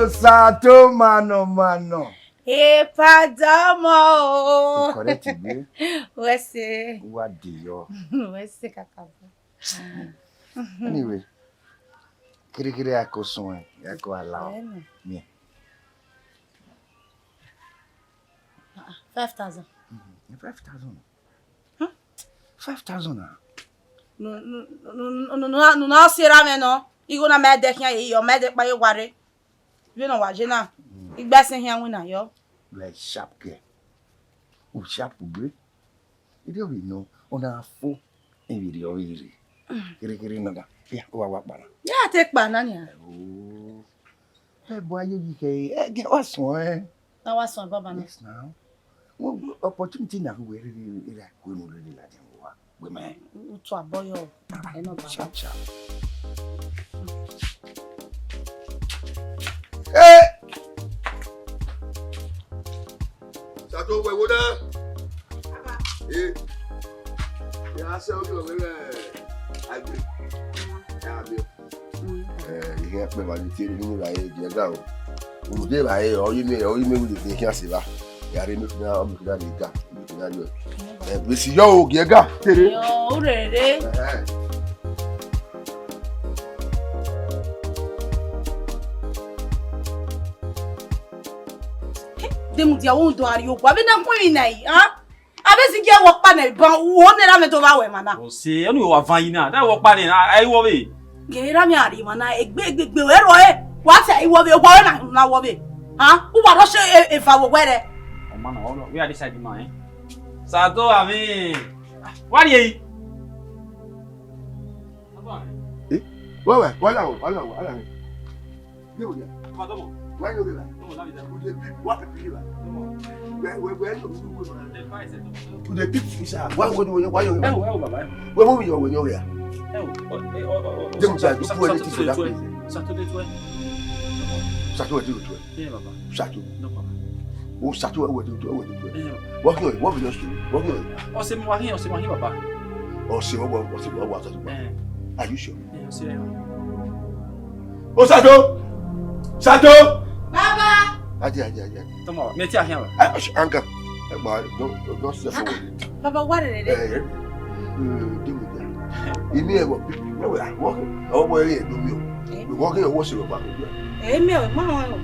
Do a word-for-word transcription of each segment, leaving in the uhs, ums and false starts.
Sato manọ manọ. Epa dọmọ o. Correct gbe. Wẹ se. Wa de yọ. Wẹ se kakabọ. Anyway, kere kere a ko sun ẹ, a ko ala ọ. Ẹnẹ. Miẹn. Ah, five thousand. Mhm, five thousand. Huh? Five thousand na. Nu, nu, nu, nu, nu, nu, nu, nu, na si erha mwẹ nọ. Igho na ma dẹ khian ye, ọ ma dẹ kpa ye wa rre. Vbene ọ wa ye na, mm, igba ẹse khian winna yọ. Like sharp girl. U sharp gbe. Ide ovbi nọ, ọ na fo, emwi rriọ vbe rre. Mm. Kere kere nọ da. Ya, u wa wa kpa na. Ya te kpa na nia. Oh. Ẹ bu aye yi kẹ, ẹ gẹ wa suẹn. Na wa suẹn baba na. Yes now. Wo opportunity na hu wẹ rere ra ku enu rere ladian vbe owa. Wẹ mẹ. U tu abọ yọ. Ẹ nọ baba. Sharp sharp. Eh! Sato wẹ wo na. Eh. Ya se obi o mere agbe. Ya bi. Eh, ihe ẹkpẹ ma ni tie ni ra ye, gie ga o. Ude ra ye, ọ yi mẹ, ọ yi mẹ wi de khian se va. Ya re mi kuna, ọ mi kuna ni ga, mi kuna ni. Eh, we si yo o, gie ga, tere. Yo, u rere. Eh. De mu dia wo do ari o, wa be na kun mi na yi, ha? Avbe zighi ẹvbo ọkpa nẹ ban, uho ne erha mwẹ do vba wẹ emwa na. Ọse, ọnii wa van yi na, da ẹvbo ọkpa nẹ, a, a i wọ vbe. Ghe erha mwẹ a rhie emwa na, egbe, egbe, egbe, wẹ rrọọ, wa sẹ i wọ vbe, wa wẹ na, na wọ vbe. Ha? U wa rhọ sẹ e, eva vbe owẹ rẹ. Ọma na, ọ, we are this side ma, eh? Sato, I mean, wa rhie yi. Eh? Wa wẹ, wa la wẹ, wa la wẹ, wa la wẹ. U dey peep, wa peep, wa peep. Wẹ, wẹ, wẹ, you, you, you, you dey peep, sir. Why, why, why, why you? Ẹ wo, ẹ wo, baba, ẹ wo. Wẹ, wẹ, wẹ, wẹ, wẹ, wẹ. Ẹ wo, ọ, ẹ, ọ, ọ, ọ, Dem, sir, you put anything for that place. Saturday twelve. Saturday twelve. Yeah, baba. Saturday. No, baba. Oh, Saturday, wẹ, wẹ, wẹ, wẹ, wẹ. Yeah, baba. What you, what you just do? What you? Ọse ma wa hin, ọse ma wa hin, baba. Ọse, what, what, what, what, what, what? Eh. Are you sure? Osato! Sato! Baba! Adi, adi, adi, adi. Tọmọ, mẹ ti a hian wa. Ah, sh-, anga. Ẹ gba, don't, don't step forward. Baba, wa rere. Eh, eh. Eh, deal with that. Imi ẹ wọ, no, we are working. Ọmọ ẹ yẹ do mi o. Eh. We working, ọwọ se baba. Eh, mi o, ma o.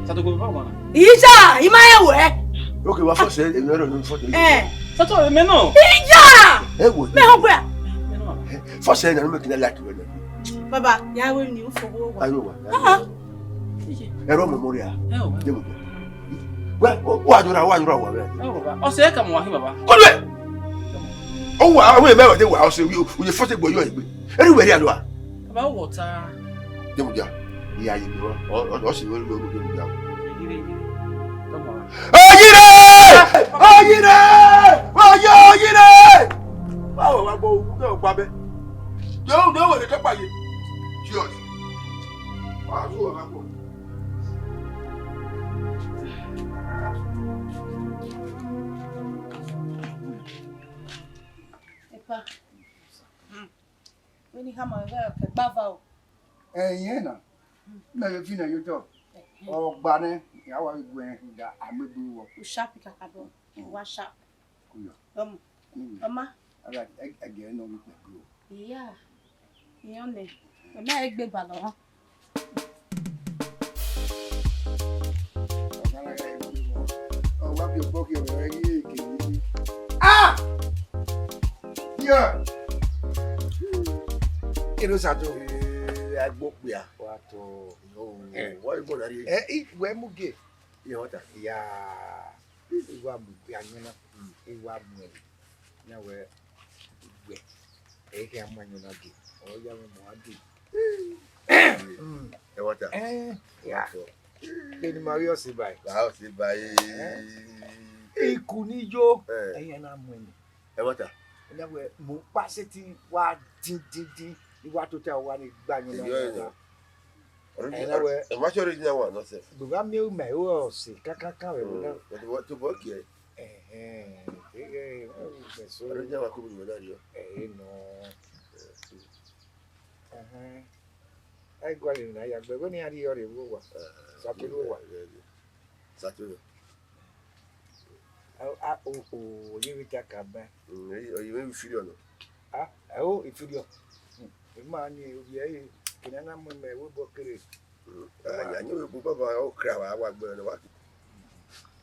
Sato ko baba na. Ija, ima ẹ wẹ. Okay, wa first, eh, no, no, no, first. Eh. Sato, mẹ nọ. Ija! Ẹ wẹ. Mẹ ho gbe. First, eh, no, make it like you. Baba, ya wẹ ni u fo wo wa. Ayo wa. Ah. Ẹ rọ mọ mọ ria. Ẹ o. De mo. Wẹ, o, o adura, o adura wa wẹ. Ẹ o, baba. Ọse ka mo wa hin, baba. Kọlu ẹ. O wa, o mẹ wẹ de wa, ọse, o, o ye fọse gbo yọ egbe. Eri wẹ ria do a. Baba, o wọ ta. De mo dia. Iya ye mi wa. Ọ, ọ, ọ si wẹ lo lo de mo dia. Ẹ gire, gire. Come on. Oyire! Oyire! Oye Oyire! Báwo wá gbọ́ òkú náà pa bẹ́ẹ̀? Yóò ní òwò lè tọ́pà yìí. George. Wàá tún wọ̀ lápò. Epa. Vbene I khama ruẹ, ọ kẹ gba va o. Ẹyẹn na, mẹ vbe fi nẹ ye otọ. Ọ gba nẹ, ya wa vbe gu ẹn rhunmwuda a mu egbe vbọ. U sharp kakabọ, wa sharp. Kuyọ. Ọmọ. Mm. Ọma. Ara ẹgẹ nọ vbe ikpẹkun o. Iya. Iyọn nẹ. Ọ ma egbe balọ họn. Ọ wa fi ọkpọ khian vbe ẹre ghi ke yi. Ah! Yeah. Kí ló ṣàtò? Ee, agbópia. Wa tó. Yo, Eh. Wọ́n yóò gbọ́dọ̀ rí. Ẹ, i, wẹ́ mú gè. Yẹ wọ́n ta. Ya. I wa mu gè ayọn na. Mm. I wa mu ẹ. Na wẹ, wẹ. Ẹ kí a mu ayọn na gè. Ọ ya mu mọ a gè. Mm. Ẹ wọ́n ta. Eh, ya. Kí ni Marius báyìí? Marius báyìí. Eh. Ikun ni yo. Eh. Ẹyẹ na mu ẹni. Ẹ wọ́n ta. Ẹni wẹ mo pa seti wa din din din, iwa tota wa ni gba yẹn na. Ẹni wẹ ẹ ma ṣe original one nọ sef. Gbogbo mi o mẹ o ọsẹ kankan kan wẹ. Mm. But what to work here? Ẹhẹn. Ẹ ẹ ẹ so. Original one kò bí wẹ náà rí o. Ẹ ẹ nọ. Ẹhẹn. Ẹ gua lè nà ya gbẹ wẹ ni a rí ọrẹ wo wa. Ẹhẹn. Saturday wa. Saturday. A, a, o, o, ye vbe ta ka ban. Mm, e, e, e inferior nọ. Ah, ẹ o, inferior. Hmm, ima ni ovbi ẹre, kene a na mu mẹ vbe obọ kere. Mm, a, ya ni vbe bu baba o kra wa, wa gbe nọ wa.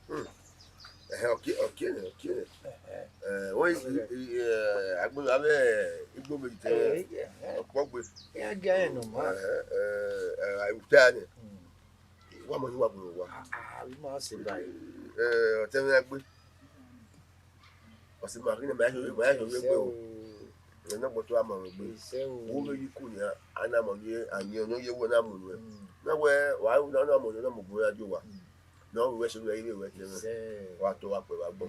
Hmm. Ẹhẹn, ọkie, ọkie nẹ, ọkie nẹ. Ẹhẹn. Eh, wẹ i, i, i, eh, agbọn avbe igbo mẹ te. Eh, eh, eh. Ọkpọgbe. Ya ga ẹ nọ ma. Ẹhẹn, eh, eh, a, uta nẹ. Hmm. Wa mọ ni wa gbọrọ wa. Ah, ah, ima sẹ ba. Eh, ọtẹn mwẹ gbe. Ọsẹ ma ghi ne ma ya yọ, ma ya yọ egbe o. Ẹnẹ gbọtọ a ma mwẹ egbe. Wo vbe yi ku nia, a na mọ ye, a ni ọyọn ye wo na mu nuẹ. Na wẹ, wa na, na mọ ọyọn na mu gbe ya dio wa. Na wẹ sẹ wẹ ire wẹ tẹ mwẹ. Wa to wa kpẹ wa gbọ.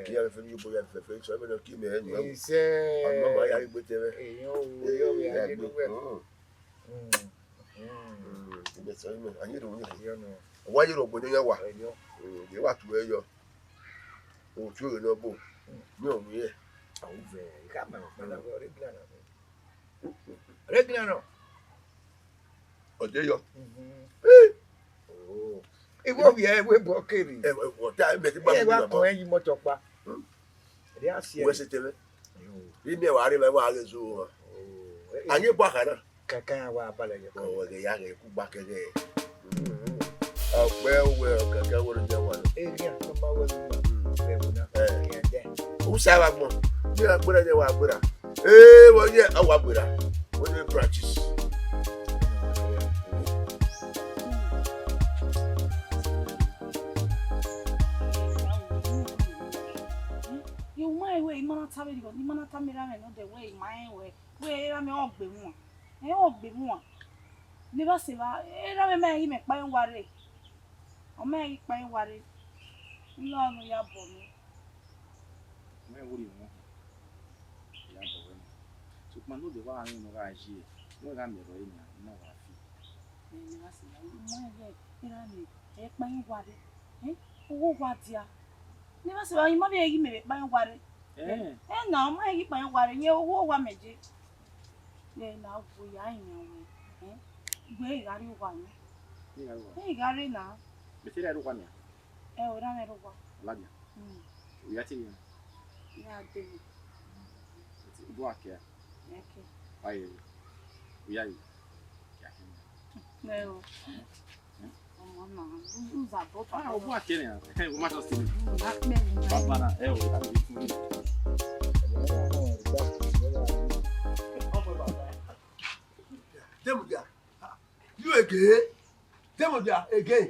Ki ya fẹ ni yo bo ya fẹ fẹ, so ẹmẹ nọ ki mẹ ẹ nu. Ọmọ ma ya gbe tẹ mwẹ. Eyan o, yo vbe a ye nu wẹ. Mm. Mm, imẹ sẹ imẹ, a ye do ni. Wa ye rhọgbọ ne ya wa. Mm, ye wa tu ẹ yọ. O tu ẹ nọ bo. Mm. Ni ọ mu ye. Awuvẹ, I ka ma ọkpa na wẹ ọre gbinna na. Ọre gbinna nọ. Ọ de yọ. Mhm. Eh. Oh. Iwọ vbiẹ ẹvbo ebo kere. Ẹ, ẹ, ọta, ẹ, mẹ ti gba. Ẹ mi wa baba. Kọn ẹ yi mọtọ kpa. Hmm. Ẹdẹ a si. Wẹ ẹre. Se tẹmẹ. Yo. Ri miẹn wa rre, wa ghe zo wọn. Oh, eh, eh. A ye bu akha na. Kankan wa balẹ yẹ kọ. Ọ, ẹghẹ ya ghẹ ku gba kẹghẹ. Ọkpẹ wẹ ọkẹkẹ wẹ ne wa nọ. Egia, ọ ma wẹ ne ma. Mm. Vbe ẹvbo na. Eh. Ẹdẹ. U sa wa gbọn. Ye a gbera, ye wa gbera. Ee, vbọ ye a wa gbera. Wẹ ne practice. Ye u ma rẹn wẹ, I ma na ta vberriọ, I ma na tama erha mwẹ nọ dẹ wẹ I ma rẹn wẹ, wẹ erha mwẹ ọ gbe mwẹ. Ẹ, ọ gbe mwẹ. Ne evba sẹ evba, erha mwẹ ma ghi mẹ kpa ẹn wa rre. Ọ ma ghi kpa ẹn wa rre. Nọ ne u ya bọ mwẹ. Mẹ wo rhie wọn. Ya bọ wẹ nọ. Sokpan ne odẹ wa gha rẹn ne ọ gha ye, wẹ gha miẹn rrọọ nian, ne ọ wa fi. Ẹ, ne evba sẹ evba, wẹ ghe erha mwẹ, ẹ kpa ẹn wa rre. Ẹ, owa dia. Ne evba sẹ evba, I ma vbe ghi mẹ vbe kpa ẹn wa rre. Ẹ. Ẹ na, ọ ma ghi kpa ẹn wa rre, yẹn owa mẹ je. Ẹ na, wo ya yan wẹ. Ẹ, wẹ I gha rrie owa mwẹ. I gha rrie owa? Ẹ, I gha rrie na. Mẹ te rhie owa nian. Ẹ, ọ ra mwẹ rrie owa. Ọ ladian. Mm. U ya te rhie na? Ya dee. U do a kẹ a? Ya kẹ. Wa ye. U ya ye. Ya kẹ. Ẹ o. Ọmọ na, u, u za bọ. Ah, u do a kẹ nian. Ẹ, u ma trust me. U na kpẹ mi. Baba na, ẹ o. Demudia, you again? Demudia again.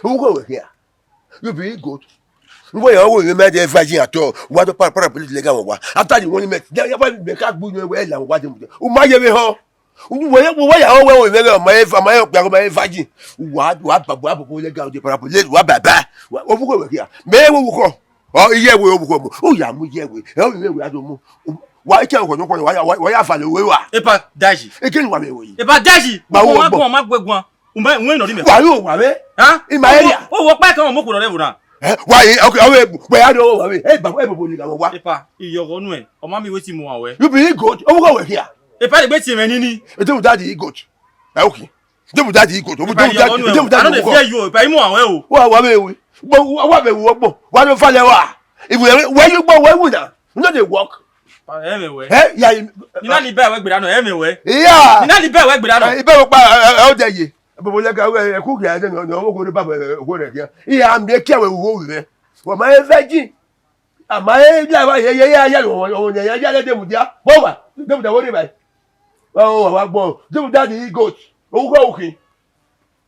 Who go with here? You be good. Wọ́n yà wọ́n wò mí mẹ́ta virgin at all. Wọ́n á tó para, para police lẹ́gà wọ́n wá. After the one minute, they have me ká gbóyún ẹwẹ́ ẹ̀ làwọn wá dé mu jẹ. O máa yẹ mi hàn. Wọ́n yẹ wọ́n yà wọ́n wò mí mẹ́ta ọmọ ẹ̀ ọmọ ẹ̀ ọ̀pẹ̀ ọmọ ẹ̀ virgin. Wà á wà á bàbá àbùkù lẹ́gà òde para police wà á bàbá. Wà á fúkọ̀ wẹ̀ kíá. Mẹ́ẹ̀ wọ́n wù kọ́. Ọ iye ẹwe wù kọ́ mọ́. Ó yà mú iye ẹwe. Ẹ ó yẹ ẹwe á tó mú. Wà á kẹ́ ọkọ̀ tó pọ̀ wà á yà fà lè wé wà. Epa daji. Eke ni wà mí wò yìí. Epa daji. Gbà wọ́n gbọ́. Ọmọ agbọ̀n ọmọ agbẹ̀gbọ̀n. Umẹ, umẹ nọ ri mẹ. Wà á yóò wà mí. Hàn? In my area. Ó wọ pẹ́ kan ọmọ kò rọrẹ́ wò náà. Ẹ, wà á yé, okay, ọmọ ẹ wẹ̀ á dé ọwọ́ wà mí. Ẹ gbà ẹ bọ̀bọ̀ ní ìgbà wá. Epa, ìyọ̀wọ̀ nù ẹ̀, ọmọ mi wé ti mú wa wẹ̀. You be good. Owó kọ̀ wẹ̀ kíá. Epa lè gbé tiẹ̀ mẹ́ níní. Ẹ tẹ́wọ̀n dáàdi yìí good. Ẹ okay. Tẹ́wọ̀n dáàdi yìí good. Epa, ìyọ̀wọ̀ nù ẹ̀. Tẹ́wọ̀n dáàdi yìí good. Epa, ìmú wa wẹ̀ o. Wà á wà mí wẹ̀. Gbọ́ wà mí wẹ̀ wọ́pọ̀. Wà á lọ falẹ̀ wà. Ìwé wẹ̀ yóò gbọ́ wẹ̀ wù náà. You no dey work. Ẹ mẹ wẹ. Ẹ ya yi. Nina ni bẹ wẹ gbera nọ, ẹ mẹ wẹ. Iya. Nina ni bẹ wẹ gbera nọ. Ẹ, ibẹ wo pa ẹ, ẹ, ọ dẹ ye. Bobo lẹ ka wẹ ẹ ku gẹ ẹ nọ nọ wo ko de ba ẹ wo rẹ gẹ. Iya am de kẹ wẹ wo wẹ. Wa ma e virgin. A ma e ya wa ye ye ya ya wo wo ya ya le de mu dia. Wo wa. De mu da wo de ba. Wa wa wa gbọ. De mu da di goat. O ko o ki.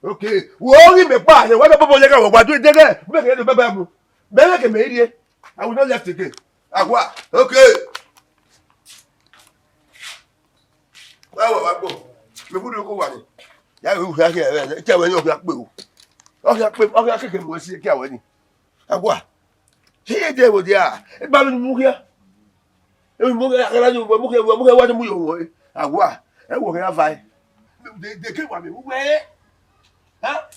Okay. Wo ghi mẹ kpa, ne wa da bobo lẹ ka wa wa du de gẹ. Mẹ ke do baba mu. Mẹ ke mẹ rie. I will not left again. Agua. Okay. Wa wa wa gbọ. Me bu ko wa ni. Ya ru ya ke, ke wa ni o ya pe o. O ya pe, o ya ke ke mo si ke wa ni. Agua. He de wo dia. E ba mi mu ya. E mu ya, mu ya, mu ya wa ni mu yo wo. Agua. E wo ya vai. De, de ke wa mi. Wo. Ha?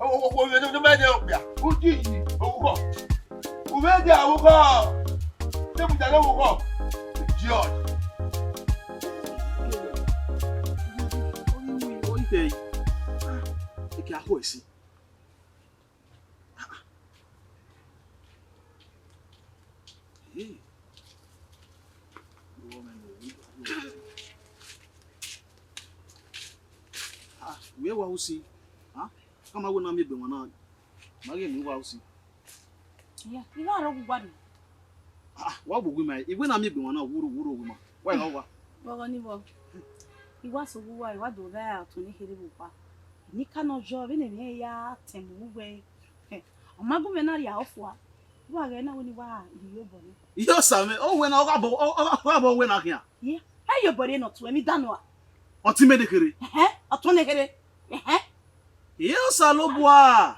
Owẹ ne ọ ma de ọkpia, u ti yi owukhọ. U vbe dia owukhọ, te mu dia ne owukhọ. Idiot. Ike a Boy, see. Ah, ah. Hey. Uwẹ mwẹ ne owu. Ah, wẹ wa usi. Ah, ka ma wẹ ne a miẹn egbe emwa na. Ma ghe ne uwa usi. Iya, I gha rre owa rre. Ah, wa gbe owa ima, I wẹ ne a miẹn egbe emwa na, wurhu, wurhu owa ima. Wa gha owa. Vbọghọ ni vbọ, I wa sẹ owa uwa, I wa do vbe ọtẹn ne kherhe vbe owa. Eni ka nọ yọ, vbene emwi ya tẹn mu uwẹ. Ọ ma gu mwẹ na rhie ọfua. Wa ghẹ na wẹ ne I wa rhie obọ nẹ. Iye osa mwẹ, ọ wẹ na, ọ gha bọ, ọ, ọ gha bọ wẹ na khian. Iya, a ye obọ rhie ne ọ tuẹ emwi dan nua. Ọtẹn mwẹ ne kherhe. Ẹhẹn, ọtẹn ne kherhe. Ẹhẹn. Iye Osanobua.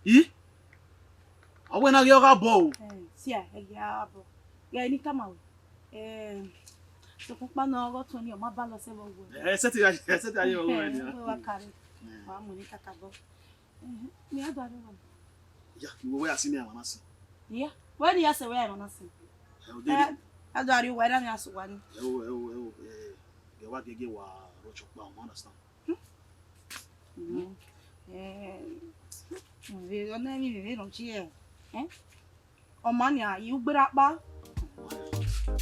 I? Ọ wẹ na ghi ọ gha bọ o. Eh, sia, ẹ ghi a bọ. Ghẹ ne I tama wẹ. Eh, sokpan ọkpa nọ ọghe ọtẹn ni, ọ ma ba lọ sẹ vbe ọghe. Eh, sẹtin ya, sẹtin ya ye ọghe ni. Wẹ wa kare. Eh. Wa mu ni kakabọ. Eh, mi a do arre wa. Ya, iwẹ wẹ ya si mi emwa na sin. Iya, wẹ ne I ya sẹ wẹ emwa na sin. Ẹ, o de. Eh, a do arre wa, I ra ni a sẹ owa ni. Ẹ wo, ẹ wo, ẹ wo, eh, ghẹ wa gege wa rhọ ọkpa, you understand? Mm. Eh, vbe ọ na emwi vbe vbe nọ tie, eh? Ọ ma nian, I ru gberra ọkpa.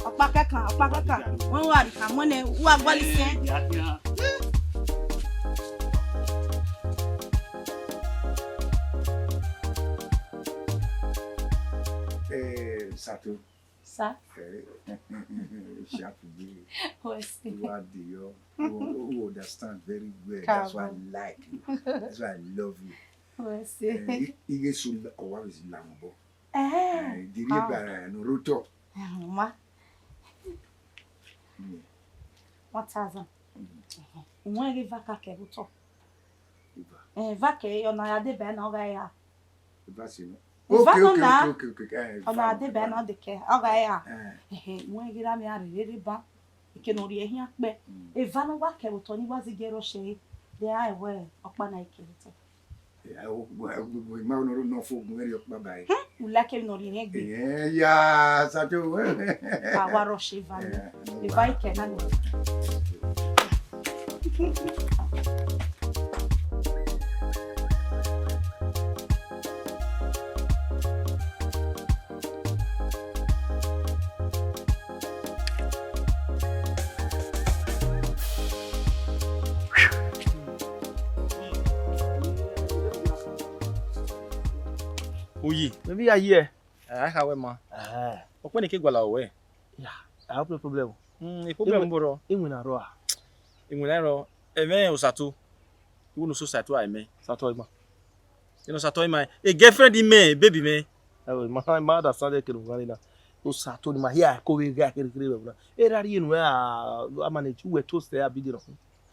Ọkpa kẹkan, ọkpa kẹkan. Wẹ wa rhie kan mu nẹ, wa gualọ isẹn. Eh, Sato. Sir? Eh, sharp ye. Wẹ sẹ. You are the, you, you understand very well. That's why I like you. That's why I love you. Wẹ sẹ. Eh, I, I get so, oh, what is Lambo? Eh, eh, diri wow. Ba no roto. Eh, ma. Mm. One thousand. Mm. Wẹ ghi va ka kẹ roto. Iva. Eh, va kẹ, ọ na ya deba na, ọ gha ya. Iva si no. Iva okay, no okay, na. Okay, okay, okay. Eh, ọ na ya deba na, ọ dekẹ, ọ gha ya. Eh. Eh, wẹ ghi ra mi a rere ba. Ike nọ rhie ehian kpẹ. Mm. Eva ne ọ wa kẹ vbe otọ ni wa zẹ igie rọ shẹ re, de a wẹ ọkpa na i kẹ vbe otọ. Ya, o, o, o, o, ma no, no fo gun eri ọkpa ba e. Hmm, u like emwi ne ọ rhie rẹn egbe. Eh, ya, Sato. A wa rọ shẹ eva ni. Eh, eva i kẹ na ni. Oyi, mẹ vbe ya ye ẹ. A kha wẹ ma. Ẹhẹn. Ọkpẹn ne ke gualọ wẹ. Ya, I hope no problem. Hmm, problem bro. Iwinna rrọọ a? Iwinna rrọọ. Ẹmwẹ Osato. Iwu ne Osato a mẹ. Osato ima. Eno Osato ima. E girlfriend mẹ, baby mẹ. Ẹo, ma, ma understand ekene u gha re na. Osato ni ma hia ko vbe gha kherhe kherhe vbe na. Erha rhie enu a, a manage, uwẹ toast ẹ, a bi de nọ.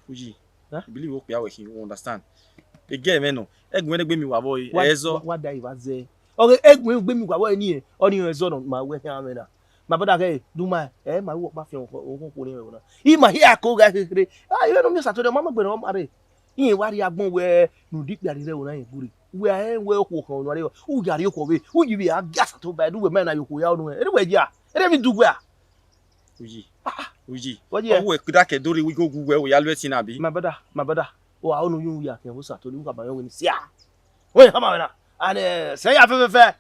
Uyi. Huh? I believe okpia wẹ khin, u understand. E girl mwẹ nọ, ẹgbẹn ne gbe mi wa vbọ ẹre, wa, ẹzọ. Wa, wa da iva zẹ. Ọghe ẹgbẹn gbe mi wa vbọ ẹre ni, ọ ni ẹzọ nọ, ma wẹ khian mwẹ na. Ma brother ghẹ, do ma, ẹ ma wẹ ọkpa fian okhuo ni ẹmwẹ na. I ma hia ko gha kherhe. Ah, I vbe ne ọ miẹn Saturday, ọ ma ma gbe ne ọ ma rre. Irẹn wa rhie agbọn wẹ ne u di ikpia rhie ẹvbo na rẹn gburri. Wẹ a rẹn wẹ okhuo khan ọnua rre, u ya rhie okhuo vbe, u yi vbe a gia Saturday ba, ẹdẹ uwẹ ma na ye okhuo ya ọnọẹn. Ẹdẹ uwẹ ya, ẹdẹ emwi du wẹ a? Uyi. Ah, ah. Uyi. What, yeah. Ọ wẹ kidakẹ do rhie igho gu wẹ, wẹ ya lu ẹtin na bi? My brother, my brother. O, a onu yu ya kẹ wo Saturday, u ka ma yọ wẹ ni sia. Wẹ, come on now. And, eh, sẹ ya fẹfẹfẹ.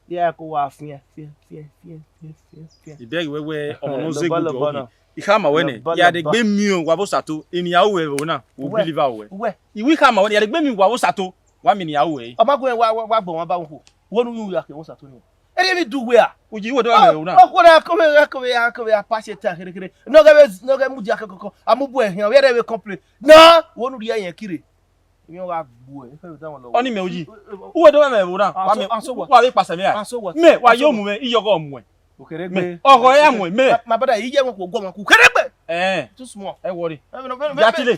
Yeah, ko wa fiẹn, fiẹn, fiẹn. I beg wẹ wẹ, ọmọ ne ọ zẹ good ọghe. I khama wẹ nẹ, ya de gbe miẹn wa vbe Osato, eni a ru ẹvbo na, wo believer wẹ. Uwẹ. I wi khama wẹ nẹ, ya de gbe miẹn wa vbe Osato, wa miẹn eni a ru ẹre. Ọ ma gu wa, wa, wa gbọ wan ba wu khuo. Wo nu yu ya ke wo Osato ni. Eni emwi du wẹ a? Uyi, wo do ẹmwẹ ẹvbo na. Ọ khuo na, kọmẹ, kọmẹ, kọmẹ, a pass it here, kere, kere. Ne ọ ghẹ vbe, ne ọ ghẹ mudia kọkọ, a mu bu ẹre hian, ọ vbe complain. Na, wo nu rhie ẹyẹn kire. Emwi ọ gha gbuẹ, e fẹ vbe da wọn lọ. Ọni mẹ Uyi. Uwẹ do mwẹ ẹvbo na. Wa mẹ, wa vbe kpasẹ mẹ a? Mẹ, wa yo mu mwẹ, iyọghọ muẹ. Okere gbe. Ọghọ ya muẹ, mẹ. My brother, iye wọn kò gbọ wọn kù. Kere gbe. Eh. Too small. Ẹ worry. Ja tile.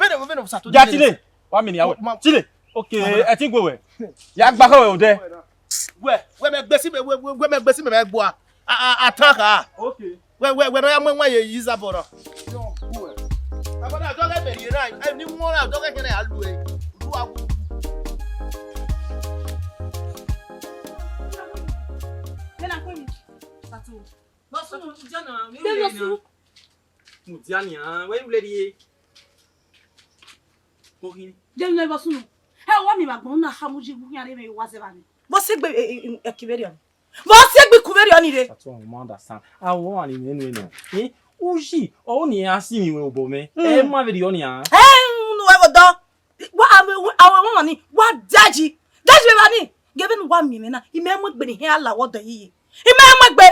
Ja tile. Wa mi ni awe. Tile. Okay, ẹ ti gbe wẹ. Ya gba kọ wẹ odẹ. Wẹ, wẹ mẹ gbesi mẹ, wẹ, wẹ, wẹ mẹ gbesi mẹ, mẹ gbua. A, a, a tan kha. Okay. Wẹ, wẹ, wẹ nọ ya mu ẹwaẹn ye yi Izabọ na. Abada, dọghe mẹ rhie na, ẹ, ni wọn na, dọghe kẹnẹ a lu ẹ. Lu a wu. Nena, kue mi. Tatu. Bọ sunu, jọ na, mi Demi, bọ sunu. Mu dia ni, ah, wẹ yu le rie. Koghi. Demi, bọ sunu. Hẹ, wa miẹn vbe agbọn na khamu yi wu khian rre mwẹ wa zẹ vbe amẹ. Vbọ si egbe, e, e, e, ẹki vberriọ ni? Vbọ si egbe iku vberriọ ni rre? Satu, I don't understand. A wọ ọmwa ni mwẹ nuẹn nọ. Eh, uyi, ọ ni a si mwẹ obọ mwẹ. Mm. Ẹ ma vberriọ nia. Ẹ, unu ẹvbo dọ. Wa, a wẹ, a wẹ ọmwa ni, wa daji. Daji vbe evba ni. Ghe vbene uwa miẹn mwẹ na, imẹ mu egbe ne ihe a la wọ dọ yeye. Imẹ mu egbe.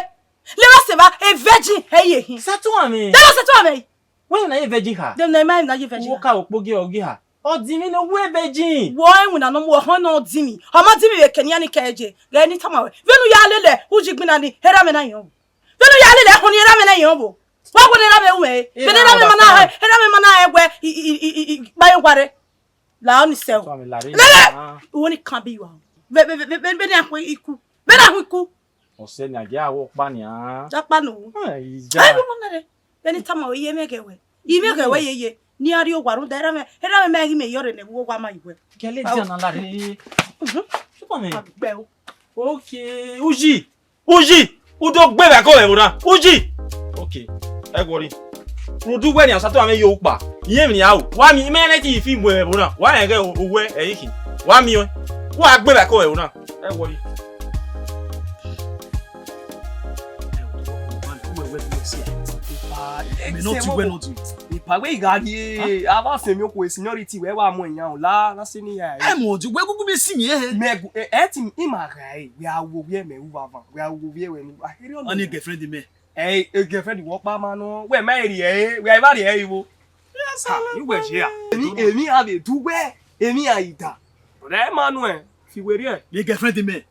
Leva seva, e virgin hẹ ye hin. Satu amẹ. Leva seva amẹ. Wẹ na ye virgin ha? Dem na ma na ye virgin. Wo ka okpo gi ọ gi ha. Ọ di mi ne wẹ virgin. Wọ ẹwin na nọ mu ọhọn na ọ di mi. Ọ ma di mi vbe kẹ nian ni kẹ je. Ghe ni tama wẹ. Vbene u ya lele, u ji gbinna ni, erha mwẹ na yọn. Vbene u ya lele, ẹhọn ni erha mwẹ na yọn bo. Wa wẹ ne erha mwẹ ru ẹ. Vbene erha mwẹ ma na hẹ, erha mwẹ ma na hẹ wẹ, i, i, i, i, i, kpa ye ware. La ọ ni sẹ o. Satu amẹ la rre. Lele! Ah. Uwo ni kan bi wa. Vbe, vbe, vbe, vbe, vbene a khu iku. Vbene a khu iku. Ọsẹ ne a gia wọ ọkpa nian. Jaqpa nu. Ai, ja. Ai, vbọ na rre. Vbene I tama wẹ, I ye mwẹ ghẹ wẹ. I mwẹ ghẹ wẹ yeye. Ne a rrie owa rhunmwuda erha mwẹ, erha mwẹ ma ghi mẹ yọrre ne ẹvbo owa ma yi wẹ. Kẹlẹ dia na la rre. Mhm. Super man. Agbẹ o. Okay, uyi. Uyi. U do gbe vbe akọ ẹvbo na. Uyi. Okay. Ẹ wọrri. Rhunmwuda uwẹ nian, Satu amẹ yo ukpa. Iyẹn emwi nian ru. Wa miẹn, imẹ nẹ te film ẹvbo na. Wa rẹn ghẹ owẹ ẹ i khin. Wa miẹn ọẹn. Wa gbe vbe akọ ẹvbo na. Ẹ wọrri. Mẹ nọ ti wẹ nọ ti. Ipa wẹ I gha rrie, a vba sẹ emwi okhuo seniority wẹ wa mu ẹyan o, la, la sẹ ne I ya ẹre. Ẹ mọ ọdi, wẹ gugu mẹ si mwẹ hẹ. Mẹ gu-, ẹ, ẹ ti, I ma gha ẹre, wẹ a wo vbiẹ mẹ ru vava, wẹ a wo vbiẹ wẹ ni, a kherhe ọnọ. Ọni girlfriend mẹ. Ẹ, e girlfriend wọ ọkpa ma nọ, wẹ ma rhie ẹre, wẹ a i vba rhie ẹre vbo. Ha, I wẹ ye a. Emwi, emwi a vbe du wẹ, emwi a i da. Rẹ ma nuẹn, fi wẹ rhie. Mẹ girlfriend mẹ.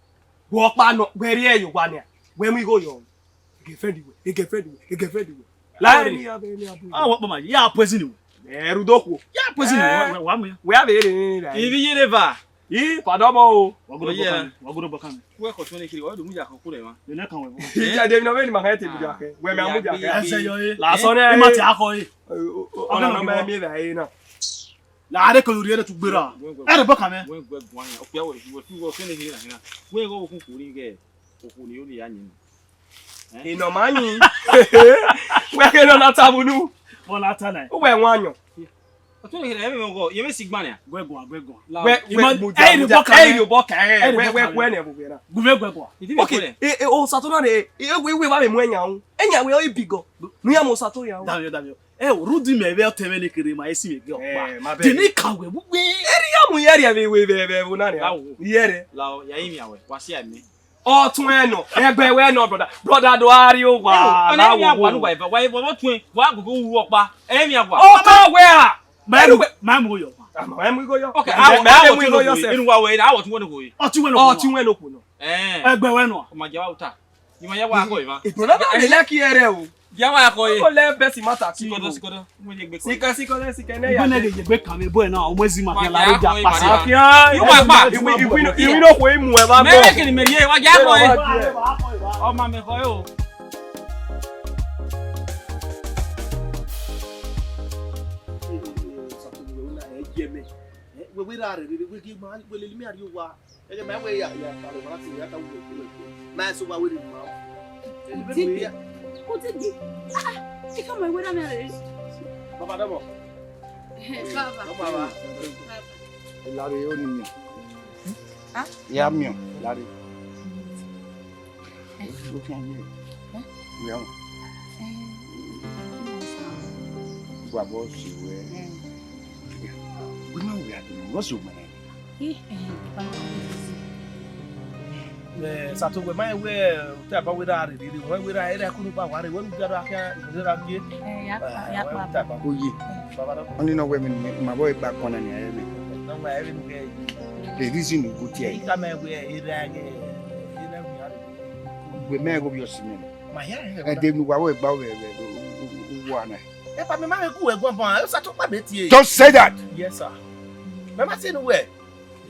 Wẹ ọkpa nọ, wẹ rhie ẹre ye owa nia. Wẹ mu igho yọ. Girlfriend wẹ, girlfriend wẹ, girlfriend wẹ. La eni a vbe eni a bu. Ah, wẹ ọkpa ma, ya poison wẹ. Ẹ rhunmwuda okhuo. Ya poison wẹ, wẹ, wa mu ya. Wẹ a vbe rre ni ra. Ivi ye reva. I, padọ mọ o. Wa godo bọkan. Wa godo bọkan. Wẹ kọ tun ne kiri, wa do mu ya kọ kure ma. Ye ne kan wẹ. Iya de mi nọ vbe ni ma kan te bi ya kẹ. Wẹ mẹ a mu ya kẹ. Ẹsẹ yọ ye. La sọ nẹ. Ẹ ma ti akọ ye. Ọna nọ ma mi ra ye na. La re ko ri ere tu gbera. Ẹ rẹ bọkan mẹ. Wẹ gbẹ guan ya. Okpia wẹ, wẹ tu wẹ kene hina hina. Wẹ go kun kuri gẹ. Okhuo ni, ọ ni ya yin. Ẹ? Enọ ma yin. Wẹ khe nọ na ta vbe unu. Bọla ta na. Uwẹ wan yọn. Ọtẹn ne kherhe, ẹmwẹ ọgọ, yẹmwẹ si gban nia. Guẹ guan, guẹ guan. Wẹ, wẹ, ẹ, ẹ, ri obọ kan, ẹ, ri obọ kan, ẹ, wẹ, wẹ, wẹ, nẹ vbe wẹ na. Gu vbe guẹ guan. Iti vbe kole. E, e, osato na re, e, e, wẹ, wẹ, wa vbe mu ẹyan ru. Ẹyan wẹ, ọ i bigọ. Nu ya mu osato ya ru. Damiọ, damiọ. Ẹ, o, rudi mẹ vbe ọtẹn mwẹ ne kherhe ma, esi vbe gẹ ọkpa. Ẹ, ma bẹ. Deni ka wẹ, wẹ. Eri ya mu yẹrẹ vbe, vbe, vbe, vbe, na nia. Yẹrẹ. La o, ya yi mi awẹ, wa si a mẹ. Ọtuẹn nọ, ẹgbẹ wẹ nọ, brother. Brother do a rrie owa. Ẹ, ọna na emwi wo agua wo. Nu wa eva, wa eva, ọtuẹn, wa gugu ru ọkpa. Emwi agua. Ọkọ wẹ a. Ma ru, ma mu yo. Ma mu igho yọ. Okay, mẹ, a, mẹ, a mu igho yọ sẹ. Inu wa wẹ, a wọ tu wẹ no ko ye. Ọtẹn wẹ no. Ọtẹn wẹ no ko nọ. Eh. Ẹgbẹ wẹ nọ. Ọ ma jẹ wa uta. Ima ya wa akọ eva. Brother, na le like here o. Ya wa akọ ye. Ko le best matter ti. Sikodo, sikodo. Mo ye gbe ko. Sika, sikodo, sika ne ya. Ibo ne ye gbe kan mi bo na, o mo zi ma ya la re ja pa si. Akia. Iwu ma pa. Iwu, iwu, iwu no ko imu ẹ ba. Mẹ ke ni mẹ ye, wa ya akọ ye. Ọmọ mi kọ ye o. Wẹ wẹ ra rẹ rere wẹ ghe ma wẹ lele mi a rrie owa. Ẹghẹ ma wẹ ya ya kpare wa ti ya ka wẹ wẹ. Ma so wa wẹ rere ma. Digbe. Ko digbe. Ah, ah. Ika ma wẹ ra mi a rere. Baba dọbọ. Baba. Baba. Baba. Ilare oni mi. Ah? Ya miẹn, Larry. Ó fi ayé ẹ̀. Wíwá wọn. Wà bọ́ sí wẹ́. Wíwá wíwá tó ní wọ́n sọ gbọ́n. Ẹ, Sato, wẹ ma wẹ, te a ba wẹ ra rere, wẹ wẹ ra, ẹrẹ kunu ba wa re, wẹ nu biara kẹ, wẹ ra gie. Ẹ, ya pa, ya pa. Oye. Baba dọbọ. Ọni nọ wẹ mi, ma bọ gba kọn na ni ayẹ mi. Nọ wẹ ayẹ mi nu kẹ. The reason you go there. Ika mẹ wẹ, ẹrẹ ayẹ, ẹrẹ mi a re. Wẹ mẹ go bi ọsi mẹ. Ma ya. Ẹ de nu wa wẹ gba wẹ, wẹ, wẹ, wẹ, wẹ, wẹ, wẹ, wẹ. Ẹ pa mi ma wẹ ku wẹ gbọn ban, ẹ sa to pa mi tie. Don't say that. Yes, sir. Mẹ ma si nu wẹ.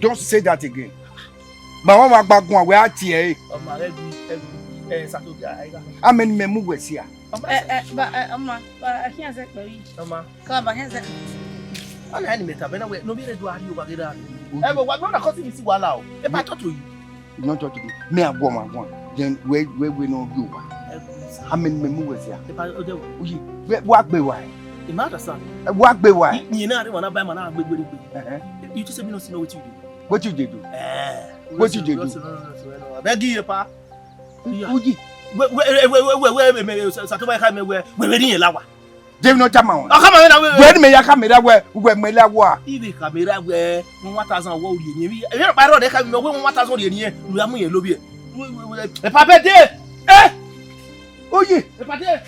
Don't say that again. Ma wan ma gba guan wẹ a tie ẹre. Ọma, ẹ gbi, ẹ gbi, ẹ, Sato, ẹ, ẹ, ẹ. Amẹ ne mẹ mu wẹ sia. Ẹ, ẹ, ba, ẹ, ọma, ba, ẹ khian zẹ kpẹ yi. Ọma. Ka ba khian zẹ. Ọna ni mẹ ta bẹ na wẹ, no bi re do a ri owa ghe ra. Ẹ, wẹ, wa, no na kọsi mi si wala o. Ẹ ba tọ to yi. You not talk to me. Me, I go, I go. Then where, where, where no you are? Ẹ gbi, sir. Amẹ ne mẹ mu wẹ sia. Ẹ ba, o de wẹ. Uyi, where, wa gbe wa? Ẹ ma understand. Ẹ, wa gbe wa? Ni, ni na re wa na ba ma na gbe gbe gbe. Uh-huh. You just say me no see no wetin you do. Wetin you dey do? Eh, Wetin you dey do? Beg you, pa. Uyi. We, we, we, we, we, we, me, me, Sa-, Satoba kha mẹ wẹ, wẹ, wẹ rhie la wa. David no tama wọn. Ọ kha ma wẹ na wẹ. Wẹ ni mẹ ya kha mẹ ra wẹ, wẹ mẹ la wa. Ive kha mẹ ra wẹ, one thousand wọ rhie ni. Ẹ pa ro de kha mẹ wẹ one thousand rhie ni. Lu amu ye lo bi. Wẹ, wẹ, wẹ. Ẹ pa be de. Eh! Uyi. Ẹ pa de.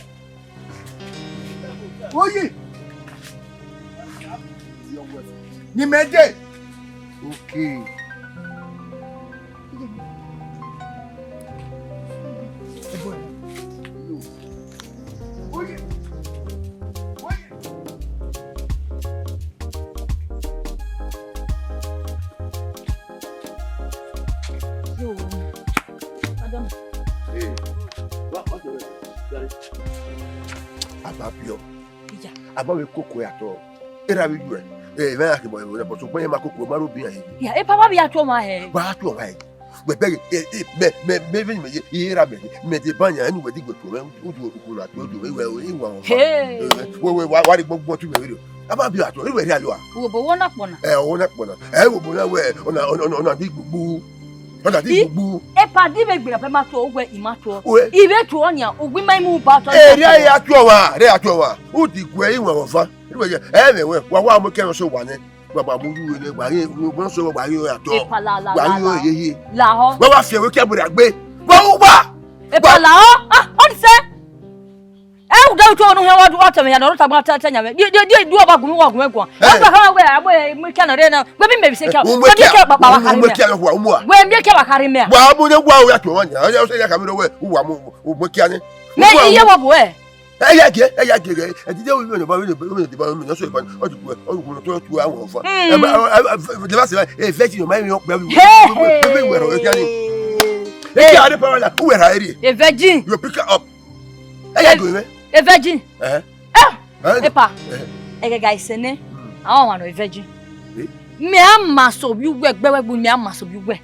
Oye! Ni mẹ dee. Okay. Oye! Oye! Yo, madam. Hey, what, what's the weather? Sorry. Ababiọ. Iya. Ababiọ koko ya tọ. Era vbe yuẹ. Eh, vbe ya ke bọ, but so pé ma koko, ma ro bi ya. Ya, e papa bi ya tuọ ma hẹ. Ba tuọ ma hẹ. Wẹ bẹghe, eh, eh, mẹ, mẹ, mẹ, vbe mẹ ye, i ra mẹ, mẹ de ba yan, ẹnu wẹ di gbe tuọ mẹ, u du okun na tuọ, u du, i wẹ, i wa. Hey. Eh, wẹ, wẹ, wa, wa ri gbọgbọ tu mẹ vbe. Ababiọ a tuọ, i wẹ ria yo a. Wo bo wo na kpọ na. Eh, wo na kpọ na. Eh, wo bo na wẹ, ọna, ọna, ọna, ọna di gbugbu. Ọna di I, gbugbu. E padi vbe gberra pẹ ma tuọ, wẹ i ma tuọ. Wẹ. I vbe tuọ ọnia, ugbẹn ma i mu ba tuọ. Eh, ria ya tuọ wa, ria ya tuọ wa. U di guẹ i wọn vọ fa. I wẹ ye, eh, mẹ wẹ, wa, wa mu kẹ nọ so wa nẹ. Wa, wa mu yu nẹ, wa ye, wa nọ so wa ye ya tuọ. E pa la, la, Wa la, ye la. ye ye. La họ. Wa, wa fi ẹwẹ kẹ bọrẹ agbe. Wa, wa. E pa la họ. Ah, ọ ni sẹ. Ẹ u de u tuo nu hẹ wa du wa tẹ mẹ ya nọ, ọ ta gba ta ta nya mẹ. Die, die, die, du ọba gun mi wa gun mẹ guan. Ẹ. Ọ gba kama wẹ, abo, ẹ, mi kẹ nọ re na. Wẹ mi mẹ bi se kẹ. Wẹ mi kẹ ba kari mẹ. Wẹ mi kẹ ba kari mẹ. Wa mu ne wa ya tuọ wa nya. Ọ ya sẹ ya kami wẹ, u wa mu, u mu kẹ ne. Mẹ iye wa bu ẹ. Ẹ ya gie, ẹ ya gie. Ẹ ti de wi mẹ ba, wi mẹ ba, wi mẹ so ba. Ọ ti ku, ọ ku to tu awon fa. Ẹ ba, ẹ ba se e virgin ma mi o gbe. Ẹ wẹ ro e kẹ ni. E kẹ ade pa la, u wẹ ra ere. A virgin. You pick her up. Ẹ ya do mẹ. A virgin. Eh. Eh, epa. Ẹghẹgha isẹ nẹ, a wa wan nọ virgin. Mẹ a ma so vbe uwẹ, gbe wẹ gbe, mẹ a ma so vbe uwẹ.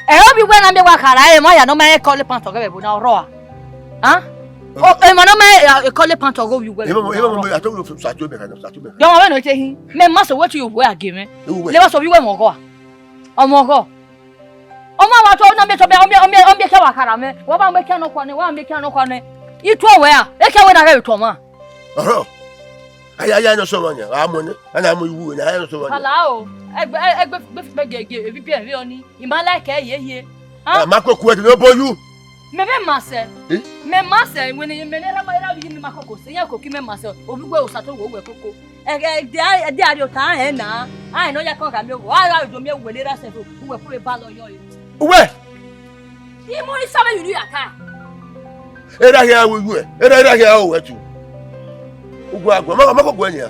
Ẹ, ovbi uwẹ na miẹn wa khara, ẹ, ma ya nọ ma e call pant ọghe vbe ẹvbo na, ọ rrọọ a? A? O, emọ nọ ma e call pant ọghe ovbi uwẹ vbe ẹvbo na, ọ rrọọ. Emọ, emọ, emọ, a to sa to mẹ ka, sa to mẹ ka. Yọ, ọmọ mwẹ nọ te hin. Mẹ ma so wẹ te uwẹ a gie mwẹ. Uwẹ. Lẹ wa so vbe uwẹ mwẹ ọghọ a. Ọmọ ọghọ. Ọ ma wa tọ, ọ na miẹn tọ, ọ miẹn, ọ miẹn, ọ miẹn kẹ wa khara mwẹ. Wa ba mwẹ kẹ nọkhua nẹ, wa mwẹ kẹ nọkhua nẹ. I tuẹ wẹ a, e kẹ wẹ na ghẹ vbe tuẹ ọmwa. Ọhọ. Aya, aya nọ sọmọ nia, a mọ nẹ, a na mọ iwu nẹ, aya nọ sọmọ nia. Kala o, ẹgbẹ, ẹgbẹ, gbe, gbe, gege, ebi biẹ vbe ọni, I ma like ẹ ye ye. A? Ẹ, ma koko ẹdẹ ne ọ bọ yu. Mẹ vbe ma sẹ. Eh? Mẹ ma sẹ, wẹ ne mẹ ne ra ma ra yi ni ma koko, sẹ ya koko mẹ ma sẹ, ovbi uwẹ osa to wo wẹ koko. Ẹghẹ ẹdẹ a rhie ota rẹn na, a rẹn ne ọ ya kọn gha miẹn owa, a gha do miẹn uwẹ ne erha sẹ fo, uwẹ kure ba lọ yọ re. Uwẹ! I mu ni sa vbe yuru ya ka. Erha hia ru uwẹ, erha, erha hia ru uwẹ tu. Ugu aguẹ, ma, ma koko ẹ nia.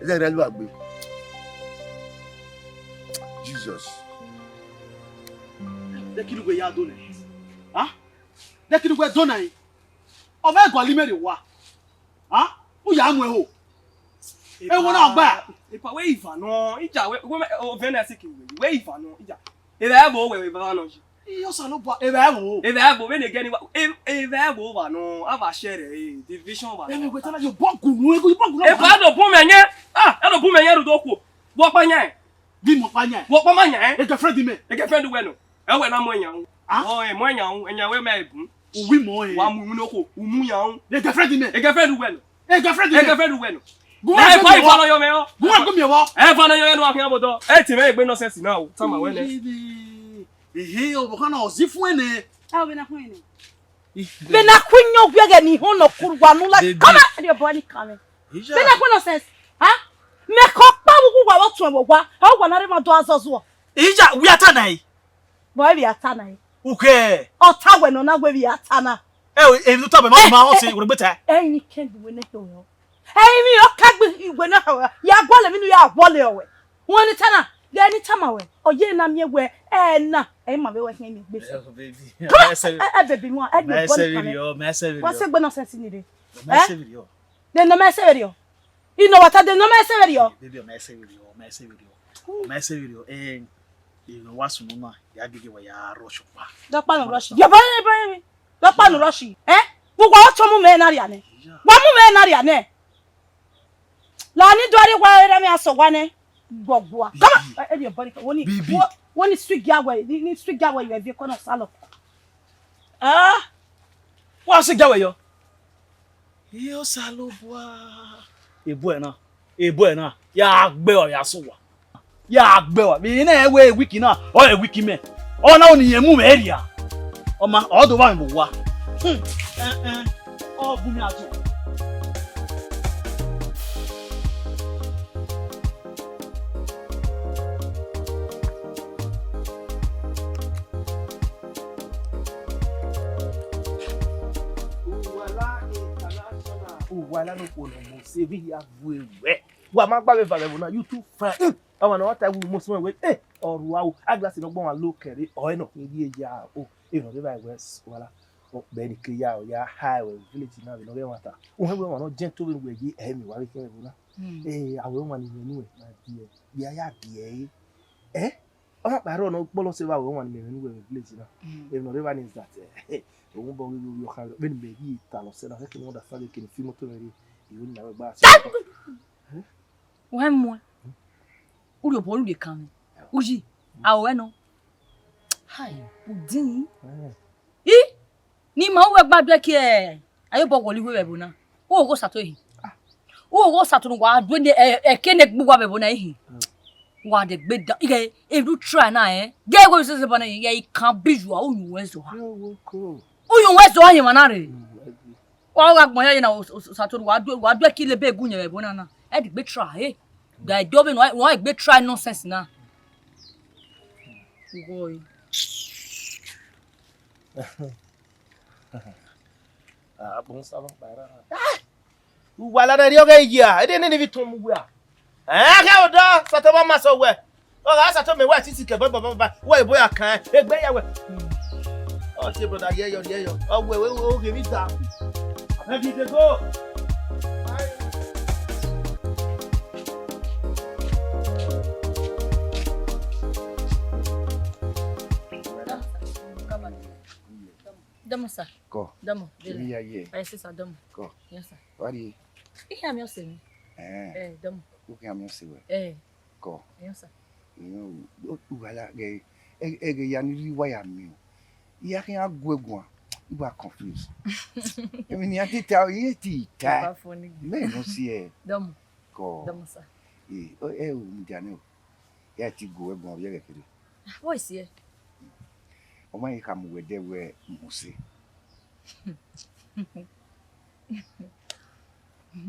Ẹdẹ rẹ lu agbe. Jesus. Dẹkiri uwẹ ya do nẹ. Ha? Dẹkiri uwẹ do nẹ. Ọ vbe gualọ imẹ rre owa. Ha? U ya mu ẹho. Ewo na gba. Epa, wẹ iva nọ, ija, wẹ, wẹ, ovẹn na sẹ ke wẹ, wẹ iva nọ, ija. Erha ẹvbo wẹ, wẹ iva nọ yi. Iyo Osanobua, erha ẹvbo. Erha ẹvbo, vbene ẹgẹ ni wa, e-, erha ẹvbo wa nọ, a wa share, eh, division wa nọ. Ẹmwẹ wẹ ta na yo bọgulu, ego yo bọgulu. Epa, ẹ do bun mẹ yẹn. Ah, ẹ do bun mẹ yẹn rhunmwuda okhuo. Vbe ọkpa yan? Vbe imẹ ọkpa yan? Vbe ọkpa ma yan, eh? E girlfriend mẹ. E girlfriend wẹ nọ. Ẹ wẹ na mu ẹyan ru. Ah? Ọ, ẹ mu ẹyan ru, ẹyan wẹ mẹ bun. Uwi mọ, eh. Wa mu unu okhuo, u mu yan ru. E girlfriend mẹ. E girlfriend wẹ nọ. E girlfriend mẹ. E girlfriend wẹ nọ. Gu wa gu mi ẹvọ. Gu wa gu mi ẹvọ. Ẹ fa nọ yọ ẹnu wa khian bodọ. Ẹ ti mẹ egbe nonsense na o. Tama wẹ nẹ. Ehe, ọvbokhan na ọ zi fun ẹnẹ. A, vbe na khuẹn nẹ. Vbe na khuẹn yan owiẹghẹ ne ihọn nọ kurwa nu la. Baby. Come on, your boy ni kame. Ija. Vbe na khuẹn nonsense. Ha? Mẹ kọ kpa vughu wa vbe ọtuẹn vbe owa. A wa na rre ma do azọzuọ. Ija, wẹ a ta na e. Bọ, ẹ vbe a ta na e. Ukhẹ. Ọ ta wẹ nọ na wẹ vbe a ta na. Ẹ o, emwi ne u ta wẹ ma, eh, ma, ọ eh, sẹ, wẹ gbe ta. Ẹyin kẹn gbe wẹ nẹ to yọ. Ẹyin mi ọ ka gbe iwe na ha wẹ. Ya guọlọ emwi ne u ya guọlọ wẹ. Wẹ ni ta na, ghẹ ni tama wẹ. Ọ ye na miẹn wẹ, ẹ na, ẹ ma vbe wẹ khian mi gbe sẹ. Oh, baby. Come on, ẹ, ẹ, baby, nwa, ẹ gbe bọ ni kan. Wa se gbe nonsense ni re. Eh? De nọ ma ẹse vberriọ. I nọ wa ta de nọ ma ẹse vberriọ. Baby, ọ ma ẹse vberriọ, ọ ma ẹse vberriọ. Ọ ma ẹse vberriọ. Eh, emwi ne wa sunu na, ya gege wa ya rush ọkpa. Dọkpa nu rush. Yọ bọ ye, bọ ye mi. Dọkpa nu rush. Eh? Vbe uwa ọtọn mu mẹ na ria nẹ. Wa mu mwẹ na rria nẹ. La ni do rri wa erha mwẹ asọ wa nẹ. Gbọgbua. Come on. Eh, eh, your body. Wo ni, Bibi. Wo, wo ni swig ya wẹ, ni, ni swig ya wẹ, you have a corner salad. Ah. Wa swig ya wẹ yọ. Iye Osanobua. Ebu ẹ na. Ebu ẹ na. Ya gbe ọ ya sẹ uwa. Ya gbe wa, vbe ne ẹ wẹ wiki na, ọ rẹ wiki mẹ. Ọ na ni irẹn mu mwẹ rria. Ọ ma, ọ do vba mwẹ vbe owa. Hmm, ẹn, ẹn, ọ bu mwẹ azọ. Uwala International. Uwala no kpolo mo se vi ya vwe wẹ. Wa ma gba vbe eva vbe ẹvbo na, you too fine. Ọmwa ne ọ ta ẹwu mo suẹn wẹ, eh, ọ rua o, a glass ne ọ gbọmwa lo kẹre, ọ ẹre nọ khin rhie ya o, emwi ne ọ rre evbare wẹ s-, wala, ọ kpẹ ni ke ya, ọ ya ha ẹre village na vbe ne ọ ghẹ ẹmwata. Uhẹn wẹ ọmwa ne ọ jẹn to vbene uwẹ ye ẹre, emwi wa vbe khian vbe ẹvbo na. Hmm. Eh, a wẹ ọmwa ni mwẹ nuẹ, ma gie, ya ya gie ẹre. Eh? Ọ na kpa rrọọ ne ọ kpọlọ sẹ vbe a wẹ ọmwa ni mwẹ nuẹ vbe village na. Hmm. Emwi ne ọ rre evba ni is that, eh, oghun bọ ghi ghi ọkhan vbe ne mẹ ghi ta lọ sẹ na, khẹke ne ọ understand vbe kene film to mwẹ rre, I wẹ ni na wẹ gba sẹ. Wẹ muẹn. Urhiobọ ru rhie kan mwẹ. Uyi, a ru ẹe nọ. Hai, udin. I, ne ima uwẹ gba duẹ kie, a ye obọ wọlọ iwe vbe ẹvbo na. U gho sato ehin. U gho sato ne wa duẹ ne, ẹ, ẹke ne gbe uwa vbe ẹvbo na ehin. Wa de gbe da, ighẹ, e do try na, eh. Gẹ wẹ sese bọ na, ighẹ I kan bi you, u yu wẹ zọ ha. U yu wẹ zọ ha, emwa na rre. Wa gha gbọn ya ye na, o, o, o, sato, wa duẹ, wa duẹ ki lebe gu yẹn vbe ẹvbo na na. Ẹ de gbe try, eh. Da ẹdẹ ọvbe nọ, wa gbe try nonsense na. Woi. Ah, bon, ça va, para. Ah! Uwa la na rhie ọghe ya, ede nene vi tọn mu wia. Eh, kẹ odọ, sato ma ma sẹ wẹ. Ọ gha sato mẹ wẹ titi kẹ baba baba, wẹ ebo ya kan, egbe ya wẹ. Ọ tie brother, ye yo, ye yo. Ọ wẹ, wẹ, wẹ, o ghe mi da. Abeg, you dey go. Dọmọ, sir. Kọ. Dọmọ, Shey dele. Iye ye. Ẹ sẹ, sir, dọmọ. Kọ. Yes, sir. Wa rrie. Iye amị ọse mi. Eh. Eh, dọmọ. Uki amị ọse wẹ. Eh. Kọ. Yes, sir. Iyo, u, u gha la, ẹghẹ, ẹghẹ, ẹghẹ ya ni rhie uwa ya miẹn o. I ya khian gu ẹre guan, I wa confuse. Emwi ne iran te ta, iran te ta. Ẹ wa funny. Mẹ nọ si ẹ. Dọmọ. Kọ. Dọmọ, sir. Eh, ọ, ẹ o, mudia nẹ o. Ya ti gu ẹre guan, ọ vbe ẹghẹ kherhe. Wẹ si ẹ. Ọ ma ghi khama uwẹ ẹdẹ wẹ Mose.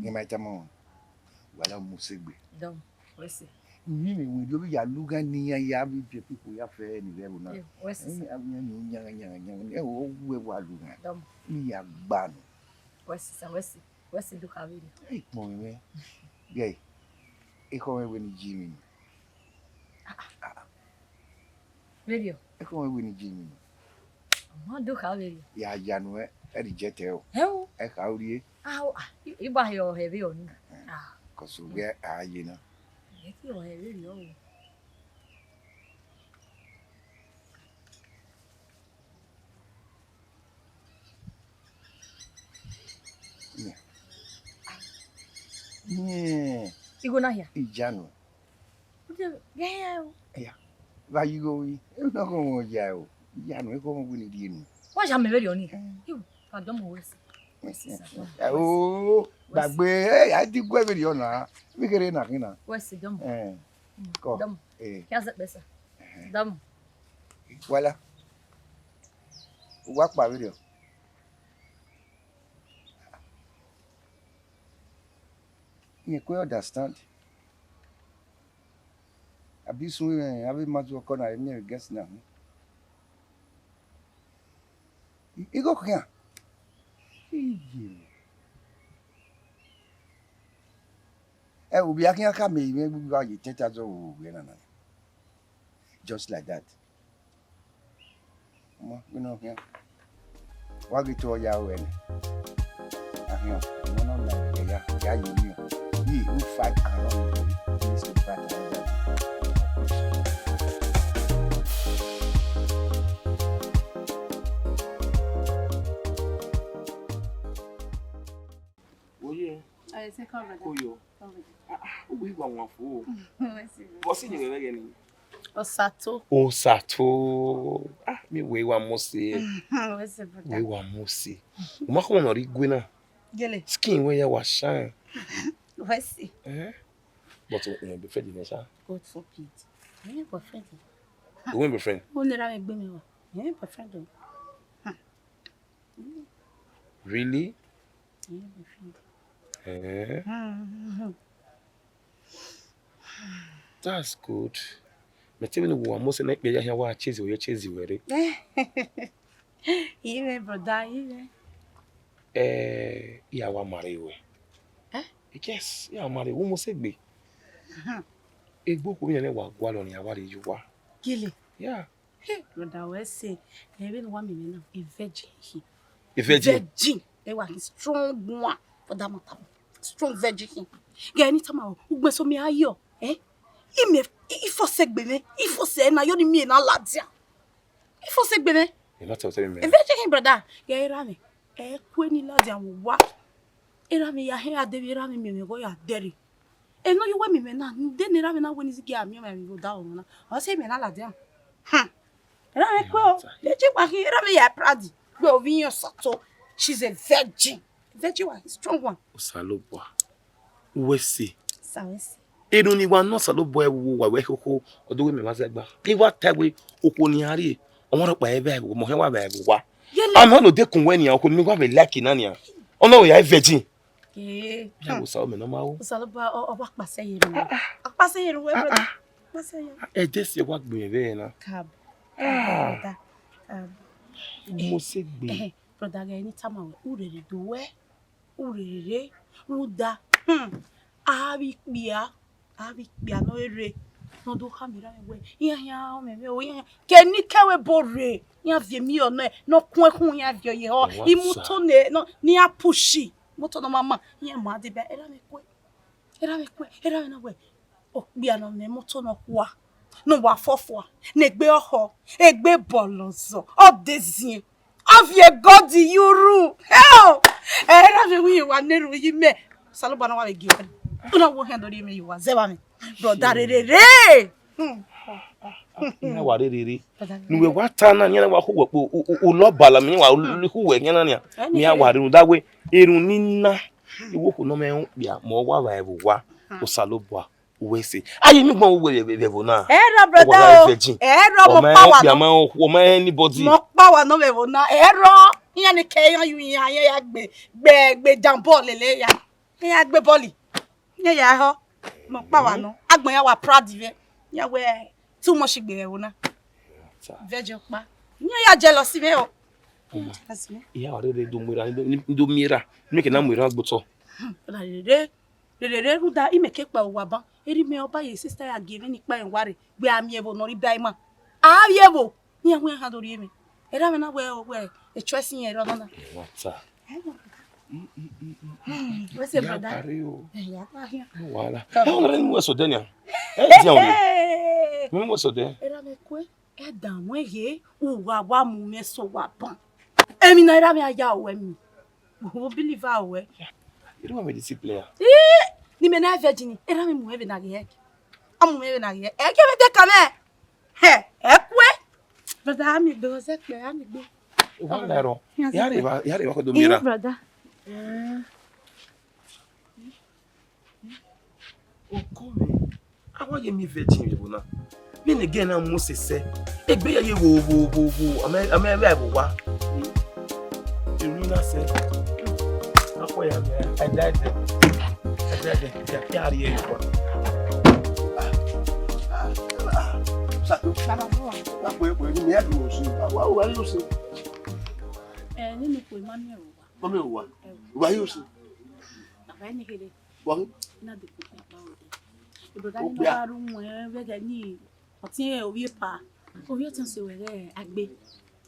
Iran ma tama, wala Mose gbe. Dọmọ, wẹ si. Uyinmwẹ wẹ, ovbi ya lu ghan ne iran ya vbe people ya fẹ ni vbe ẹvbo na. Yo, wẹ si, sir. Ẹ, iran ni yan, yan, yan, yan, ẹ, ọ wẹ wa lu ghan. Dọmọ. Ni ya gba nọ. Wẹ si, sir, wẹ si. Wẹ si do kha vberriọ. Ẹ, ikpọnmwẹ mwẹ. Gẹ, ekhọe mwẹ wẹ ne I yi emwi nọ. Ah, ah. Vberriọ. Ekhọe mwẹ wẹ ne I yi emwi nọ. Ọ ma do kha vberriọ. Ya ya nuẹn, ẹ reject ẹre o. Ẹ o. Ẹ kha u rrie. Ah, o, ah, I, I gba hẹ ọhẹ vberriọ ni. Ah. Cause u ghẹ a ye na. Ẹ ki ọhẹ vberriọ o. Yeah. Yeah. Igho na hia? Ijanu. Ude, ghe ya o. Ya. Va yi igho yi. E na ko mo ya o. Ijanu e ko mo wini die nu. Wa ya mẹ vberriọ ni. Eh. Yo, ka dọmọ wẹ si. Wẹ si, sir. Eh, o, gbagbe, eh, a di gu vberriọ na. Mi kere na khin na. Wẹ si dọmọ. Eh. Mm, kọ. Dọmọ. Eh. Kia zẹ kpẹ, sir. Eh. Dọmọ. Wala. Wa kpa vberriọ. Rẹn kue understand. Abi sun mwẹ, avbe ima zẹ ọkọ na, emwi ne guest na. I, igho khian. Iye. Ẹ, ovbi a khian khama mwẹ, vbe a ye tẹn ta zọ vbe ovbi na na. Just like that. Ọmọ, vbene ọ khian. Wa ghi tue ya ru ẹre nẹ. A khian, ọmọ nọ na ya, ya ye miẹn. Ye, you fight another day. Please to fight another day. Ese kọ, brother. Koyo. Kọ, brother. Ah, ah, uwe wa wan fo. Wẹ si, brother. Bọ si ni wẹ vbe ghe ni? Osato. Osato. Ah, mi wẹ wa mose. Wẹ si, brother. Wẹ wa mose. U ma khọ ne ọ rre igue na. Gele. Skin wẹ ya wa shine. Wẹ si. Eh? But u, u mwẹ boyfriend nẹ sha? God forbid. Ẹ i mwẹ boyfriend. U mwẹ boyfriend? Ọ ne erha mwẹ gbe mwẹ wa. Ẹ i mwẹ boyfriend o. Really? Ẹ i mwẹ boyfriend. Eh? Mm. That's good. Mẹ te vbene uwa mose na ikpia ya khian wa chase wẹ, ye chase wẹ rre. Ivẹ, brother, ivẹ. Eh, I ya wa marry wẹ. Eh? Yes, I ya marry wẹ, u mose gbe. Egbe okhuo vbe iran ne wa gualọ ne iran wa rhie ye uwa. Gele. Yeah. Hey, brother, wẹ sẹ, ẹ, vbene uwa miẹn mwẹ na, a virgin khin. A virgin? Virgin. Ẹ wa khin strong one for that matter. Strong virgin khin. Gẹ ne I tama ruẹ, ugbẹn so mẹ a yọ, eh? I mẹ, I, I force egbe mwẹ, I force ẹre na, yọ ne I miẹn na ladian. I force egbe mwẹ. Ẹ ma tẹ ọtẹ mwẹ. A virgin khin, brother. Gẹ erha mwẹ, ẹ kue ne I ladian vbe uwa. Erha mwẹ ya hẹn a de vbe erha mwẹ miẹn mwẹ ghe ọ ya dẹrre. Eno ye uwẹ miẹn mwẹ na, de ne erha mwẹ na wẹ ne I zighi a miẹn mwẹ vbe odaro mwẹ na. Ọ sẹ mẹ na ladian. Hmm. Erha mwẹ kue o. Virgin wa khin, erha mwẹ ya proud. Wẹ ovbi iran Osato. She's a virgin. Virgin wa, strong one. Osanobua. Wẹ sẹ. Sa wẹ sẹ. Erhunmwu ne I wa nọ Osanobua ẹvbo uwa wẹ khokho, ọ do wẹ mẹ ma zẹ gba. I wa ta wẹ okhuo ne iran rhie, ọmwa rhọkpa ẹre vbe ẹvbo, ọmọ hẹn wa vbe ẹvbo uwa. Yele. Amẹ ọnọ dekun wẹ nian, okhuo ne I wa vbe like na nian. Ọnọ ya virgin. Ee. Ya wo sa omẹ ne ọ ma ru. Osanobua, ọ, ọ wa kpasẹ ye erhunmwu. A kpasẹ ye erhunmwu, brother. Kpasẹ ye. Ẹdẹ sẹ wa gbe mwẹ vbe na. Kab. Ah. Brother, kab. Mo se gbe. Ẹhẹn, brother, ghe ne I tama ruẹ, u rherhe do wẹ, u rherhe rre, rhunmwuda, hmm, avbe ikpia, avbe ikpia ne ọ rre, ne ọ do khama erha mwẹ wẹ, iran khian ọmwẹmwẹ o, iran khian, ke ne I ke ẹvbo ebo rre, iran viọ emiọ nẹ, ne ọ kuẹn khun iran viọ ye họ, imoto ne, ne iran push, imoto ne ọ ma ma, iran ma deba, erha mwẹ kue, erha mwẹ kue, erha mwẹ na wẹ, okpia ne ọ mwẹ imoto ne ọ khua, ne uwa fọfua, ne egbe ọhọ, egbe bọlọzọ, ọ de ziẹn, ọ viọ egọdi ye urhu. Hell! Ẹ, erha mwẹ wẹ iran wa na erhunmwu ye imẹ. Osanobua ne ọ wa vbe gie uwa. U na wo khian do rhie mwẹ ye uwa, zẹ vba mwẹ. Brother, rherhe rre. Hmm. Iran wa rherhe rre. Ne uwẹ wa ta na, iran wa khu wẹ kpo u, u, u lọ bala, iran wa khu wẹ khian na nian. Iran wa rherhe da wẹ, erhunmwu ni na, iwo khuo ne ọ mwẹ rẹn okpia, mẹ ọ wa vba ẹvbo uwa, Osanobua. Uwẹ sẹ. Aye, miẹn ugbẹn uwẹ vbe, vbe, vbe ẹvbo na. Ẹ rọ, brother o. Virgin. Ẹ rọ, mọ kpa wa nọ. Ọ ma hẹn anybody. Mọ kpa wa nọ vbe ẹvbo na. Ẹ rọ. Iran ni kẹ iran yu iran, iran ya gbe, gbe, gbe jambọ lele ya. Iran ya gbe bọọlu. Iran ya họ. Mọ kpa wa nọ. Agbọn iran wa proud vbe. Iran wẹ too much gbe vbe ẹvbo na. Virgin ọkpa. Iran ya jealous vbe o. Jealous vbe. Iran wa rherhe do mu erha, do, do mu erha. Mẹ ke na mu erha gbe otọ. Rherhe. Rherhe rhunmwuda, imẹ ke kpa uwa ban, erha mwẹ ọba ye sister ya gie mwẹ ni kpa ẹn wa rre, wẹ a miẹn ẹvbo ne ọ rre iba ima. A vbiẹ ẹvbo, iran wẹ iran do rhie mwẹ. Erha mwẹ na wẹ, wẹ, e choice iran rre ọnọna. What's up? What's up, brother? Pare o. Eh, ya pa here. No wahala. Ẹ, ọna ni mu ẹsọ dẹ nia. Ẹ, dian o. Mu ẹsọ dẹ. Erha mwẹ kue. Ẹdẹ mwẹ ye, uwa wa mu mwẹ sẹ uwa ban. Emwi ne erha mwẹ ya ya ruẹ mi. U believe ruẹ. Erha mwẹ discipline. Ii, ne imẹ na virgin, erha mwẹ mu mwẹ vbe na ghe ẹki. Ọ mu mwẹ vbe na ghe ẹki. Ẹki vbe de ka mwẹ. Hẹ, ẹ kue. Brother, a miẹn egbe, ọ zẹ kpẹ, a miẹn egbe. Wa la ẹrọ. Ya rre evba, ya rre evba kọ do miẹn erha. Brother. Oko mwẹ, a wa ye miẹn virgin vbe ẹvbo na. Vbene ẹghẹ na mu sẹsẹ, egbe ya ye wo, wo, wo, wo, a ma, a ma vbe ẹvbo uwa. Irun na sẹ. A khuẹ ya mẹ, a da ẹdẹ. A da ẹdẹ, ya, ya rrie ye uwa. Sato. Baba, baba. A khuẹ, khuẹ, ni mẹ ya du osi. A wa, wa yo si. Eh, nene khuẹ ma miẹn uwa. Ma miẹn uwa. Uwa yo si. Baba, ni khere. Wa hu. Na de ko pa o de. Brother, ni no ba ru wọn vbe ẹghẹ ni ọtiẹn ovbi epa. Ovbi ọtiẹn sẹ wẹ ghẹ agbe.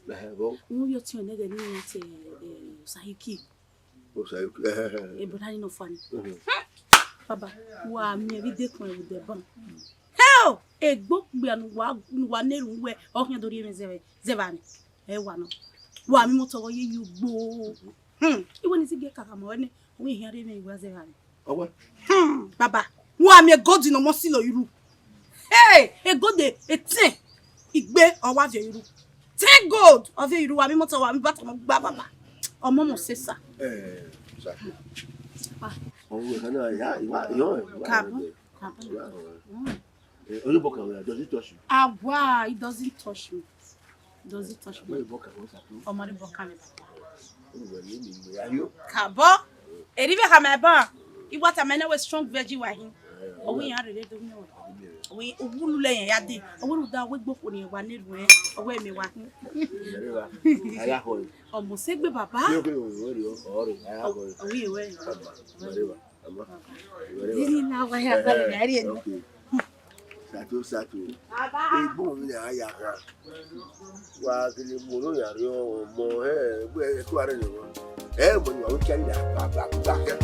Ẹhẹ, bọ. Wọn ovbi ọtiẹn nẹghẹ ni te, eh, Osayiki. Osayiki, ẹhẹ, ẹhẹ. Eh, brother, ni no funny. Mhm. Baba, wa miẹn vbe idekun ẹvbo dẹ ban. Hell! Egbe okpia ne uwa, ne uwa na erhunmwu wẹ, ọ khian do rhie mwẹ zẹ vbe, zẹ vba mwẹ. Ẹ wa nọ. Wa miẹn imoto vbe ọ ye ye ugbo. Hmm. Iwẹ ne I zighi kaka mọ wẹ nẹ, ọ wẹ I khian rhie mwẹ, I wa zẹ vba mwẹ. Ọwẹ. Hmm, baba, wa miẹn gold ne ọmọ silo iru. Hey, e gold etẹn igbe ọ wa viọ iru. Ten gold ọ viọ iru, wa miẹn imọto, wa miẹn bata, ọmọ gba baba. Ọmọ mọ sesa. Eh, sa. Ah. Ọwẹ kan na ya, iwa, iwa, iwa. Kabo, kabo. Iwa, iwa. Mm. Eh, oyo boka wẹ, does it touch you? Awa, it doesn't touch me. Does it touch me? Oyo boka wẹ, sa tu. Ọmọ ni boka mi baba. Oyo wẹ ni mi gbe ayo. Kabo. Eri vbe khama ẹban, I wa tama nẹ wẹ strong virgin wa hin. Ọ wẹ iran rere do miẹn wẹ. Ọ wẹ uwulu lẹ yẹn ya dee. Ọ wẹ rhunmwuda wẹ gbe okhuo ne wa ne erhuẹn, ọ wẹ mẹ wa hin. Aya khọe. Ọmọ sẹ egbe baba. Aya khọe. Ọ wẹ wẹ. Ama, ama. Dini na wa ya khọe na ri eni. Okay. Sato, sato. Baba. Egbọn vbe a ya kha. Wa gele mu unu ya rrie ọmọ, ẹ, egbe ẹtuarre ne emwa. Ẹ, mọ ni wa wẹ carry that ba, ba, ba, ba.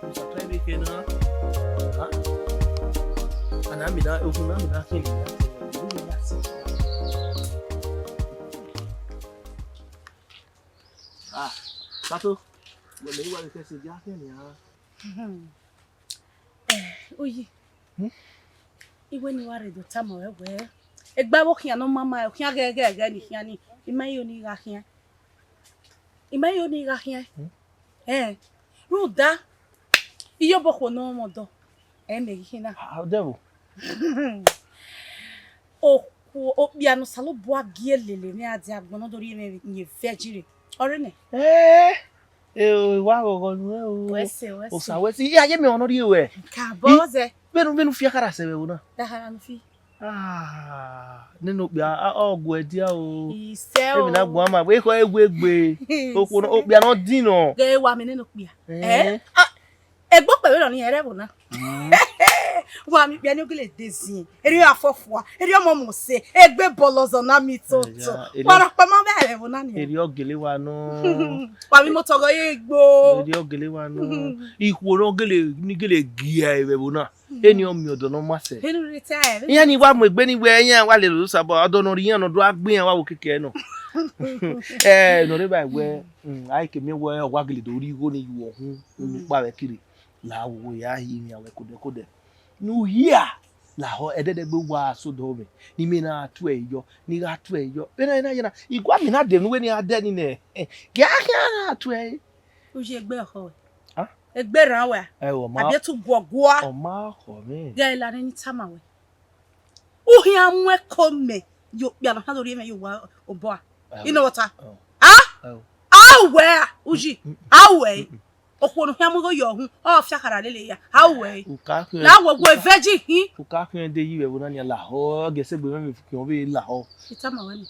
Musa try make na. Ha? Ana mi na, okun na mi na khin. Ah, Sato. Wẹ mẹ i wa vbe kẹse ya khin nia. Eh, oyi. Hmm? I wẹ ne I wa rre do tama ruẹ wẹ, egbe avbe okhian ne ọ ma ma, okhian ghẹghẹghẹ ne I khian ni, I ma yo ne I gha khian. I ma yo ne I gha khian. Hmm? Eh, rhunmwuda, iyobọ okhuo ne ọ mwẹ ọdọ, ẹ mẹ ghi khin na. Ah, devil. Okhuo, okpia ne Osanobua gie lele mwẹ a dia agbọn ne ọ do rhie mwẹ ye virgin rre. Ọre nẹ? Eh, eh, wa ghọghọ nuẹn o. Wẹ sẹ, wẹ sẹ. Osa wẹ sẹ, iye mẹ ọnọ rhie ruẹ. Kabọ zẹ. Vbene, vbene u fi akhara sẹ vbe ẹvbo na? Akhara ne u fi. Ah, nene okpia, a, ọ gu ẹdia o. Isẹ o. Emwi na guan ma, wẹ ekhọe wegbe. Okhuo nọ, okpia ne ọ din nọ. Ghe wa mẹ nene okpia. Eh. Eh? Ah, egbe okpia vberriọ ni ẹre ẹvbo na. Mm. Wa mẹ okpia ni ogele de zin. Erriọ afọfua, erriọ ọmọ mose, egbe bọlọzọ na mi toto. Ẹja, erriọ, wa rhọkpa ma vbe ẹvbo na ni. Erriọ gele wa nọ. Wa mẹ imọtọ ghe ye igbo. Erriọ gele wa nọ. Ikhuo ne ọ gele, ni gele gie ẹre vbe ẹvbo na. Eni ọ miẹn ọdọ ne ọ ma sẹ. Vbene u rre ta ẹre. Iran ni wa mu egbe ni wẹ iran wa lele Osanobua, ọdọ ne ọ rre iran ne ọ do gha gbe iran wa wo keke nọ. Eh, ne ọ rre evba wẹ, mm, a i ke miẹn wẹ ọ wa gele do rhie igho ni ye uhunmwu, mm, ukpa vbe kiri. La wo wo ya hi emianmwẹ kodẹ kodẹ. Ne u hia, lahọ, ẹdẹdẹgbe wa sẹ odọ mwẹ, ne imẹ na tuẹ yọ, ne I gha tuẹ yọ. Vbene I na ye na, I guamwi na dẹ ne uwẹ ne I gha dẹ ni nẹ, eh, gie a khian gha tuẹ. U ye egbe ọkhọ. Ah? Egbe rran wẹ. Ẹ, ọ ma, abi etu guọgua. Ọ ma khọ mwẹ. Ghẹ la nene I tama wẹ. U khian mu ẹko mẹ ye okpia ne ọ khian do rhie mwẹ ye owa obọ a. Ẹ, inọwọta. Ẹ. A? Ẹ. A wẹ a, uyi. Mm, mm. A wẹ. Mm, mm. Okhuo ne u khian mu igho ye uhunmwu, ọ fi akhara lele ya. A wẹ. U ka khian. La wẹ wẹ virgin hin. U ka khian de yi vbe ẹvbo na nia lahọ, ọ ghe sẹ egbe mwẹ vbe khian vbe lahọ. I tama wẹ nẹ.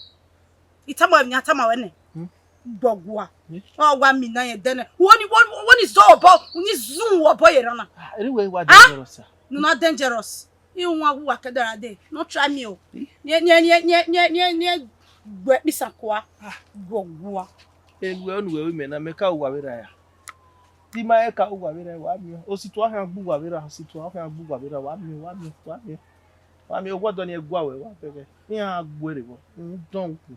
I tama wẹ, I tama wẹ nẹ. Hmm? Gbọgua. Hmm? Ọ wa mina yẹn dẹnẹ. Wo ni, wo, wo ni zọ obọ, wo ni zun obọ ye rana. Ah, anyway, wa, ah? Dangerous, sir. No, not dangerous. I wan wa kẹdẹ ra de. No try me o. Eh? Ni, ni, ni gbe pisan kua. Ah. Gbọgua. Enu ẹ, unu wẹ imẹ na, mẹ ka uwa vbe ra ya. Di ma ka uwa vbe ra, wa miẹn. Ositua khian gbe uwa vbe ra, ositua khian gbe uwa vbe ra, wa miẹn, wa miẹn, wa miẹn. Wa miẹn, owa ọdọ ni ẹ gua wẹ, wa bẹghe. Iran gbe rre vbọ. Uhunmwu dọn uku.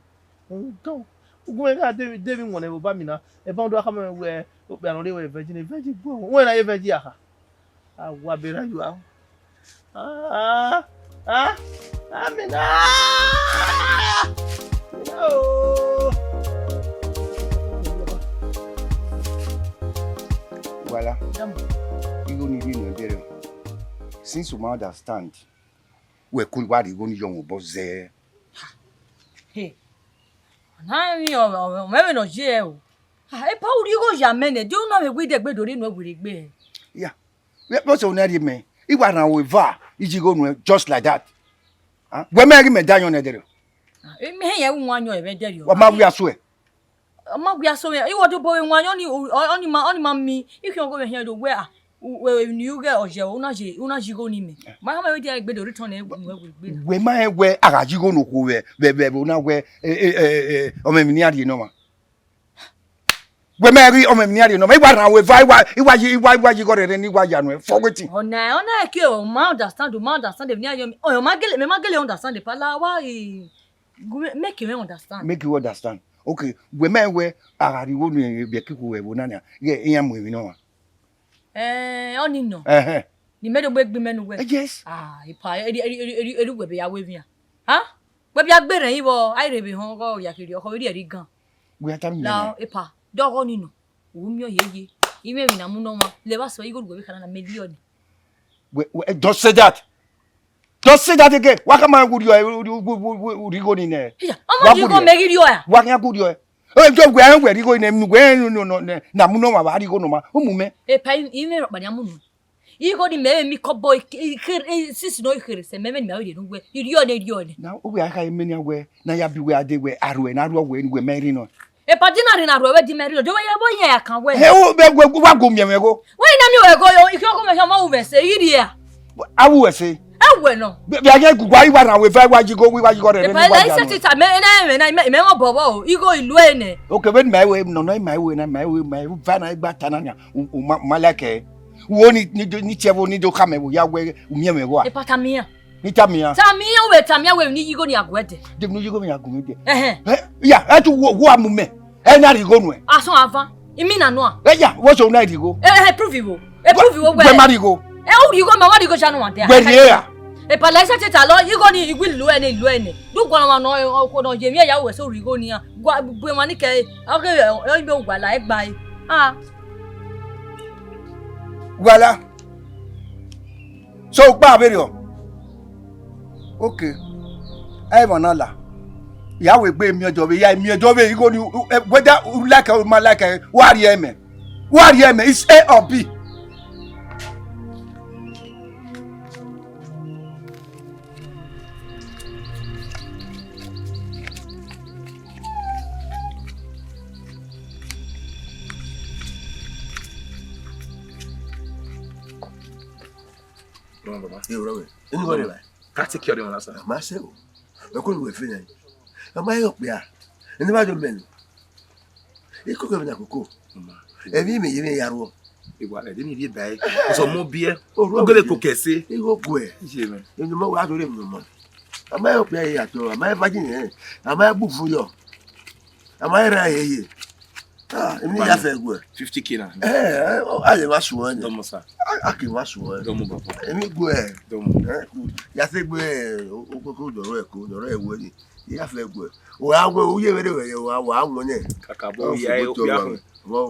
Uhunmwu dọn. Ugbẹn gha de, de vbe iwọnnẹ vbe obọ mi na. Eba do khama mwẹ wẹ, okpia ne ọ rre wẹ virgin, virgin gbe. Wẹ na ye virgin a kha. A wa be ra you out. Ah, ah, Amina! Amina o! Wala. Igho ni rhie nuẹn bẹrẹ. Since u ma understand, wẹ ko wa rhie igho ni yọ mwẹ obọ zẹ. Ha. He. Ọna emwi ọ, ọ, ọ mwẹ vbene ọ ye o. Ha, epa u rhie igho ya mẹ nẹ, de u na vbe wẹ idẹgbe do rhie nuẹn werriegbe? Ya. Vbe, vbe ọsẹ ne a rhie mẹ, I wa rhan aro eva, I yi igho nuẹn just like that. Ah, wẹ mẹ ghi mẹ da ayọn nẹ ẹdẹrriọ. Ah, mẹ hẹn ya wan ayọn ẹmwẹ ẹdẹrriọ. Wa ma wia suẹ. Ọ ma wia suẹ, I wa do bọ vbe wan ayọn ni, ọ, ọ ni ma, ọ ni ma mi, I khian ọghe mwẹ hian do wẹ, ah, u, u, emwi ne I ru ghe ọ ye, u na ye, u na yi igho ni mẹ. Ma hama wẹ dia egbe do return ẹ, wẹ, wẹ, wẹ. Wẹ ma rẹn wẹ a gha yi igho ne okhuo vbe, vbe, vbe, vbe, u na wẹ, e, e, e, e, ọmọ emwi ne iran rhie nọ ọmwa. Wẹ mẹ ghi ọmọ emwi ne iran rhie nọ ọmwa, I wa rhan aro eva, I wa, I wa yi, I wa, I wa yi igho rẹrẹ ne I wa ya nuẹn, for wetin? Ọna, ọna ke o, ma understand, o ma understand, emwi ne iran rhie, o ma gele, mẹ ma gele understand, pa la wa, e, gu-, make me understand. Make you understand. Okay, wẹ ma wẹ a gha rhie igho ne vbe ẹki khu ẹvbo na nian, ighẹ iran mu emwi ne ọmwa. Eh, ọni nọ. Ẹhẹn. Ni mẹ do gbe gbe mẹ ne uwẹ. Eh, yes. Ah, epa, eri, eri, eri, eri uwẹ vbe ya wẹ emwi a? Ha? Wẹ vbe ya gbe rẹn ivbọ, a i rhe vbe họn ọghe ọ ya kherriọ, ọkhọ vbe rhie ẹre gan. Wẹ a tama imẹ nẹ? Lao, epa, dọghọ ọni nọ. U miẹn ọ yeye. I mwẹ emwi na mu ne ọmwa, lẹ vba sẹ igho ne uwẹ vbe kha na, million. Wẹ, wẹ, don't say that. Don't say that again. Wa khama gu rhie, gu, gu, gu, gu, gu rhie igho ni nẹ. Iya, ọmọ wa di gu igho rhie. Mẹ ghi rhie ọre. Wa khian gu rhie ọre. Ẹ, jọ wẹ, wẹ rhie igho ni nẹ, wẹ, no, no, no, nẹ, na mu ne ọmwa vbe rhie igho ne ọmwa. U mu mẹ. Epa, i, i mwẹ rhọkpa nian mu nọ. Igho ni mẹ vbe mi kọbọ ikhere, sisi nọ ikhere sẹ mẹ, mẹ ni mẹ vbe rhie ne uwẹ. I rhie ọre, i rhie ọre. Na, uwẹ a kha mẹ nian wẹ, na ya bi wẹ a dee wẹ, a ruẹ, na rhuẹ wẹ, ne uwẹ mẹ rhie nọ. Epa, di na rhie na ruẹ, wẹ di mẹ rhie nọ. De wẹ ye, wẹ ye ya kan wẹ. Ẹ, o, wẹ, wẹ, wa gu miẹn mwẹ igho. Wẹ i na miẹn wẹ igho, yo, ikhiọkho mwẹ khian ọmọ ru mwẹ ẹse, i rhie a. A ru ẹse. Ẹ wẹ nọ. Vbe, vbe a ghi gu wa, i wa rhan wẹ eva, i wa yi igho, i wa yi igho rẹ. Epa, ne la, i sẹ tita, mẹ, nẹ, mẹ, na, mẹ, mẹ mọ bọbọ, igho i lu ẹre nẹ. Okay, vbene ma wẹ, nọ, nọ, ma wẹ, na, ma wẹ, ma wẹ, va na, i gba ta na nia, u, u ma, u ma like ẹ. Wo ni, ni do, ni tie ẹvbo, ni do khama ẹvbo, ya wẹ, u miẹn mwẹ igho a. Epa, tama iran. Ni tama iran. Tama iran, wẹ tama iran, wẹ ni yi igho ni a gu ẹdẹ. De ni yi igho ni a gu mwẹ ẹdẹ. Ẹhẹn. Ẹ, ya, ẹ tu wo, wo a mu mẹ. Ẹ na rhie igho nuẹn. Asọn avan. I mean na nua. Ẹ ya, wo so na rhie igho. Ẹ, ẹ, prove wo. Ẹ prove wo wẹ. Wẹ ma rhie igho. Ẹ, u rhie igho, ma wa rhie igho shanu wa dia. Wẹ rhie ya. Epa, la i sẹ tita lọ, igho ni i wi lu ẹre nẹ, i lu ẹre nẹ. Du gualọ ọmwa nọ, ọ, ọ, nọ ye emwi ẹre ya wẹ so rhie igho ni iran. Gua, gbe emwa ni kẹ, ọ ghe, ọ, ọ, igbe uwala, ẹ gba ẹre. Ah. Uwala. So, u kpa vberriọ? Okay. Ẹ i mwẹ ọna la. Ya wẹ egbe miẹn ọdọ vbe, ya miẹn ọdọ vbe, igho ni, u, u, eh, whether u like or u ma like, wa rhie mẹ. Wa rhie mẹ, it's A or B. Come on, Baba. Hey, brother. Anybody like? Can't take care of them, sir. Myself. Ẹ kọ lu ẹfe nẹ. Ẹ ma yọ kpia. Ẹ ne ma do mẹ nẹ. Iko kẹ vbe na koko. Emwi mẹ ye mwẹ ya ruọ. Iwa lẹ de ni rhie ba ẹre. Ọsọ mọ biẹ. Ogele ko kẹse. Igho guẹ. Iye mẹ. Enu ma wa do re mu ma. A ma yọ kpia ya to. A ma va ji nẹ. A ma gbu fun yọ. A ma ra ye ye. Ah, emwi ya fẹ guẹ. Fifty K na. Eh, a ye ma suẹn. Dọmọ sa. A ke ma suẹn. Dọmọ baba. Emwi guẹ. Dọmọ. Eh, ya se gbe o ko ko dọrọ ẹ ko dọrọ ẹ wẹ ni. Ya fẹ guẹ. O ya wẹ, u ye vberriọ, wa wa wẹ nẹ. Kaka bọ ya e okpia họn.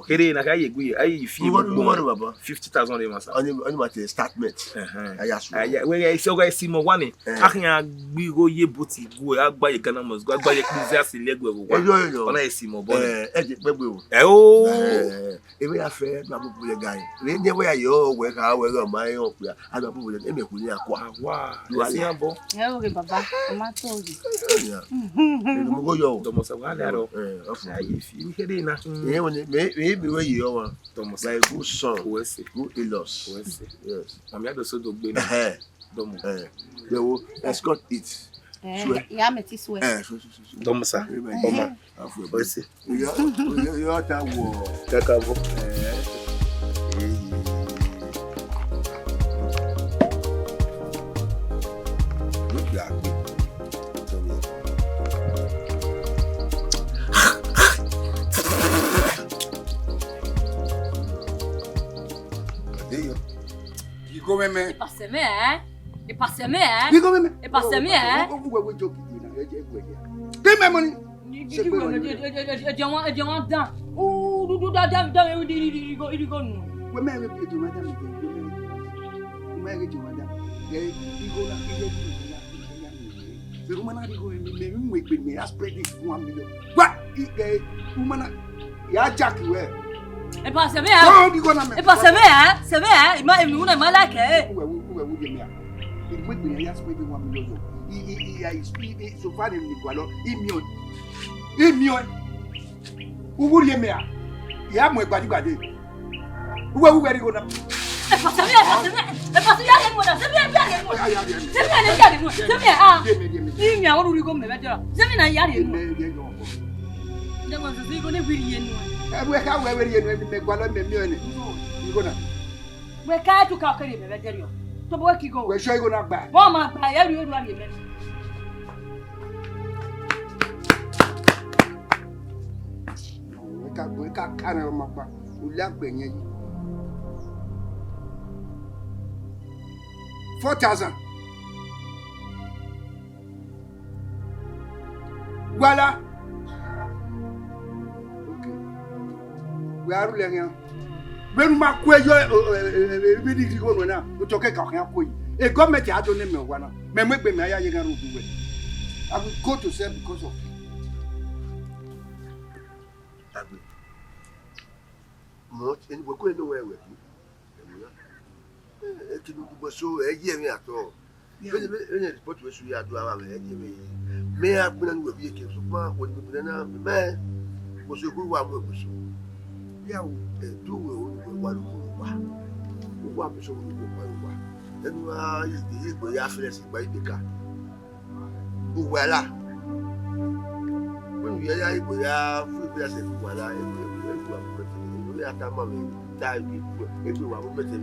Kere na ka ye gui, a ye fi. Igho, igho ni baba. Fifty thousand rẹ ma sa. Ọni, ọni ma te statement. Ẹhẹn. A ya suẹn. A ya, wẹ ya isi ọgha isi mọ wa ni. Eh. A khian gbe igho ye boti gu, a gba ye Ghana must go, a gba ye Ecclesiastes lẹguẹ vbe owa. Eyo, eyo. Ọna esi mọ bọ nẹ. Eh, ẹ je kpẹgbe o. Ẹ o. Eh, emwi ya fẹ, do abubu ye ga. Re ne wẹ ya yọ, wẹ kha, wẹ gha ma yọ kpia, a do abubu ye, emwi ku ni akua. Awa. Do esi yan bọ. Ẹ o, baba, ọ ma tọ yi. Ẹ ya. Ẹ mo go yọ o. Dọmọ sa wa lẹ arọ. Eh, ọfọ. Ayi fi, mi kede na. Ẹ wẹ ni, me, me bi wẹ yi ọmwa. Dọmọ sa. My good son. Wẹ se. Good in-laws. Wẹ se. Yes. Mami ado so do gbe na. Ẹhẹn. Dọmọ. Eh, they will escort it. Eh, swear. Ya mẹ ti swear. Eh, swear, swear, swear, swear. Dọmọ sa. Amen. Ọmọ. Afu ebo. Wẹ se. Yo, yo, yo, ta wo. Kaka bo. Eh. Look at me. Tell me. There you go. Igho mwẹ mẹ. Ipasẹ mwẹ, eh? Ipasẹ mwẹ, eh? Igho mwẹ mẹ. Ipasẹ mwẹ, eh? Uwẹ wẹ joke na, ẹ jẹ ẹguẹ ya. Give me money. Ẹjẹ wan, ẹjẹ wan dan. U du du da da da igho, igho nu. Wẹ mẹ wẹ bi ẹjẹ wan dan mi. Wẹ mẹ wẹ bi ẹjẹ wan dan. Ẹ igho na, igho na. Vbe uma na rhie igho mwẹ, mẹ mu egbe mẹ ya spread it one million. Wa, i, eh, uma na, ya jack wẹ. Epa sẹ vbe a? Tọ́ bi igho na mẹ. Epa sẹ vbe a? Sẹ vbe a? Ima, emi una ima like ẹ. Uwẹ, uwẹ, uwẹ ye mẹ a. I mu egbe ya spread it one million yo. I, i, i, I, I, so far ni gualọ, i miẹn. I miẹn. Uwu rhie mẹ a, ya mu ẹgbadigbade. Uwẹ, uwẹ rhie igho na. Epa sẹ vbe, epa sẹ vbe, epa sẹ vbe, ya rhie igho na, sẹ vbe, ya rhie igho na. Sẹ vbe, ya rhie igho na, sẹ vbe, ah. Rhie mẹ, rhie mẹ. Imi a, ọ ru igho mẹ vbe dọra. Sẹ vbe na ya rhie igho na. Rhie, rhie igho. Ẹ wẹ, sẹ igho ne vbe rhie nu. Ẹ wẹ, ka wẹ, wẹ rhie nu, mẹ gualọ mẹ miẹn nẹ. Igho na. Wẹ ka tu ka kere mẹ vbe dẹrriọ. Tobọ wẹ ke igho. Wẹ sọ igho na gba. Vbọ ma gba, ya rhie, ya rhie mẹ. Ka gbe ka ka rẹ ọma kpa, u la gbe yẹn yi. Four thousand. Wala. Okay. Wẹ a rhulẹ khian. Vbene u ma kue yọ, vbene I ghi gho nuẹn na, otọ kẹkan ọ khian kue yi. E gọọmẹnti a do ne mẹ owa na, mẹ mu egbe mẹ a ya ye ghan rhunmwuda uwẹ. I will go to cell because of you. Agbe. Mọ, eni wẹ kue ne wẹ wẹ. Ẹmwẹ na. Eh, ekinu gbogbo so, ẹ ye mwẹ at all. Yeah. Vbene, vbene, vbene report wẹ su ya do avbe mwẹ, ẹ ye mwẹ. Mẹ a gbinna ne uwẹ vbe eke, sokpan wẹ ne uwẹ gbinna na, mẹ, wẹ so, egbe uwa mu egbe so. Ya o, eh, do wẹ, wẹ wa ru uwa. Uwa mu so, wẹ wa ru uwa. Ẹnu a ye, ye egbe ya fẹrẹ si gba igbeka. Uwala. Wẹ ne u ya ya egbe ya fu egbe ya sẹ uwala, egbe, egbe, egbe wa mu mẹtẹ, egbe ya ta ma mwẹ, ta egbe, egbe wa mu mẹtẹ.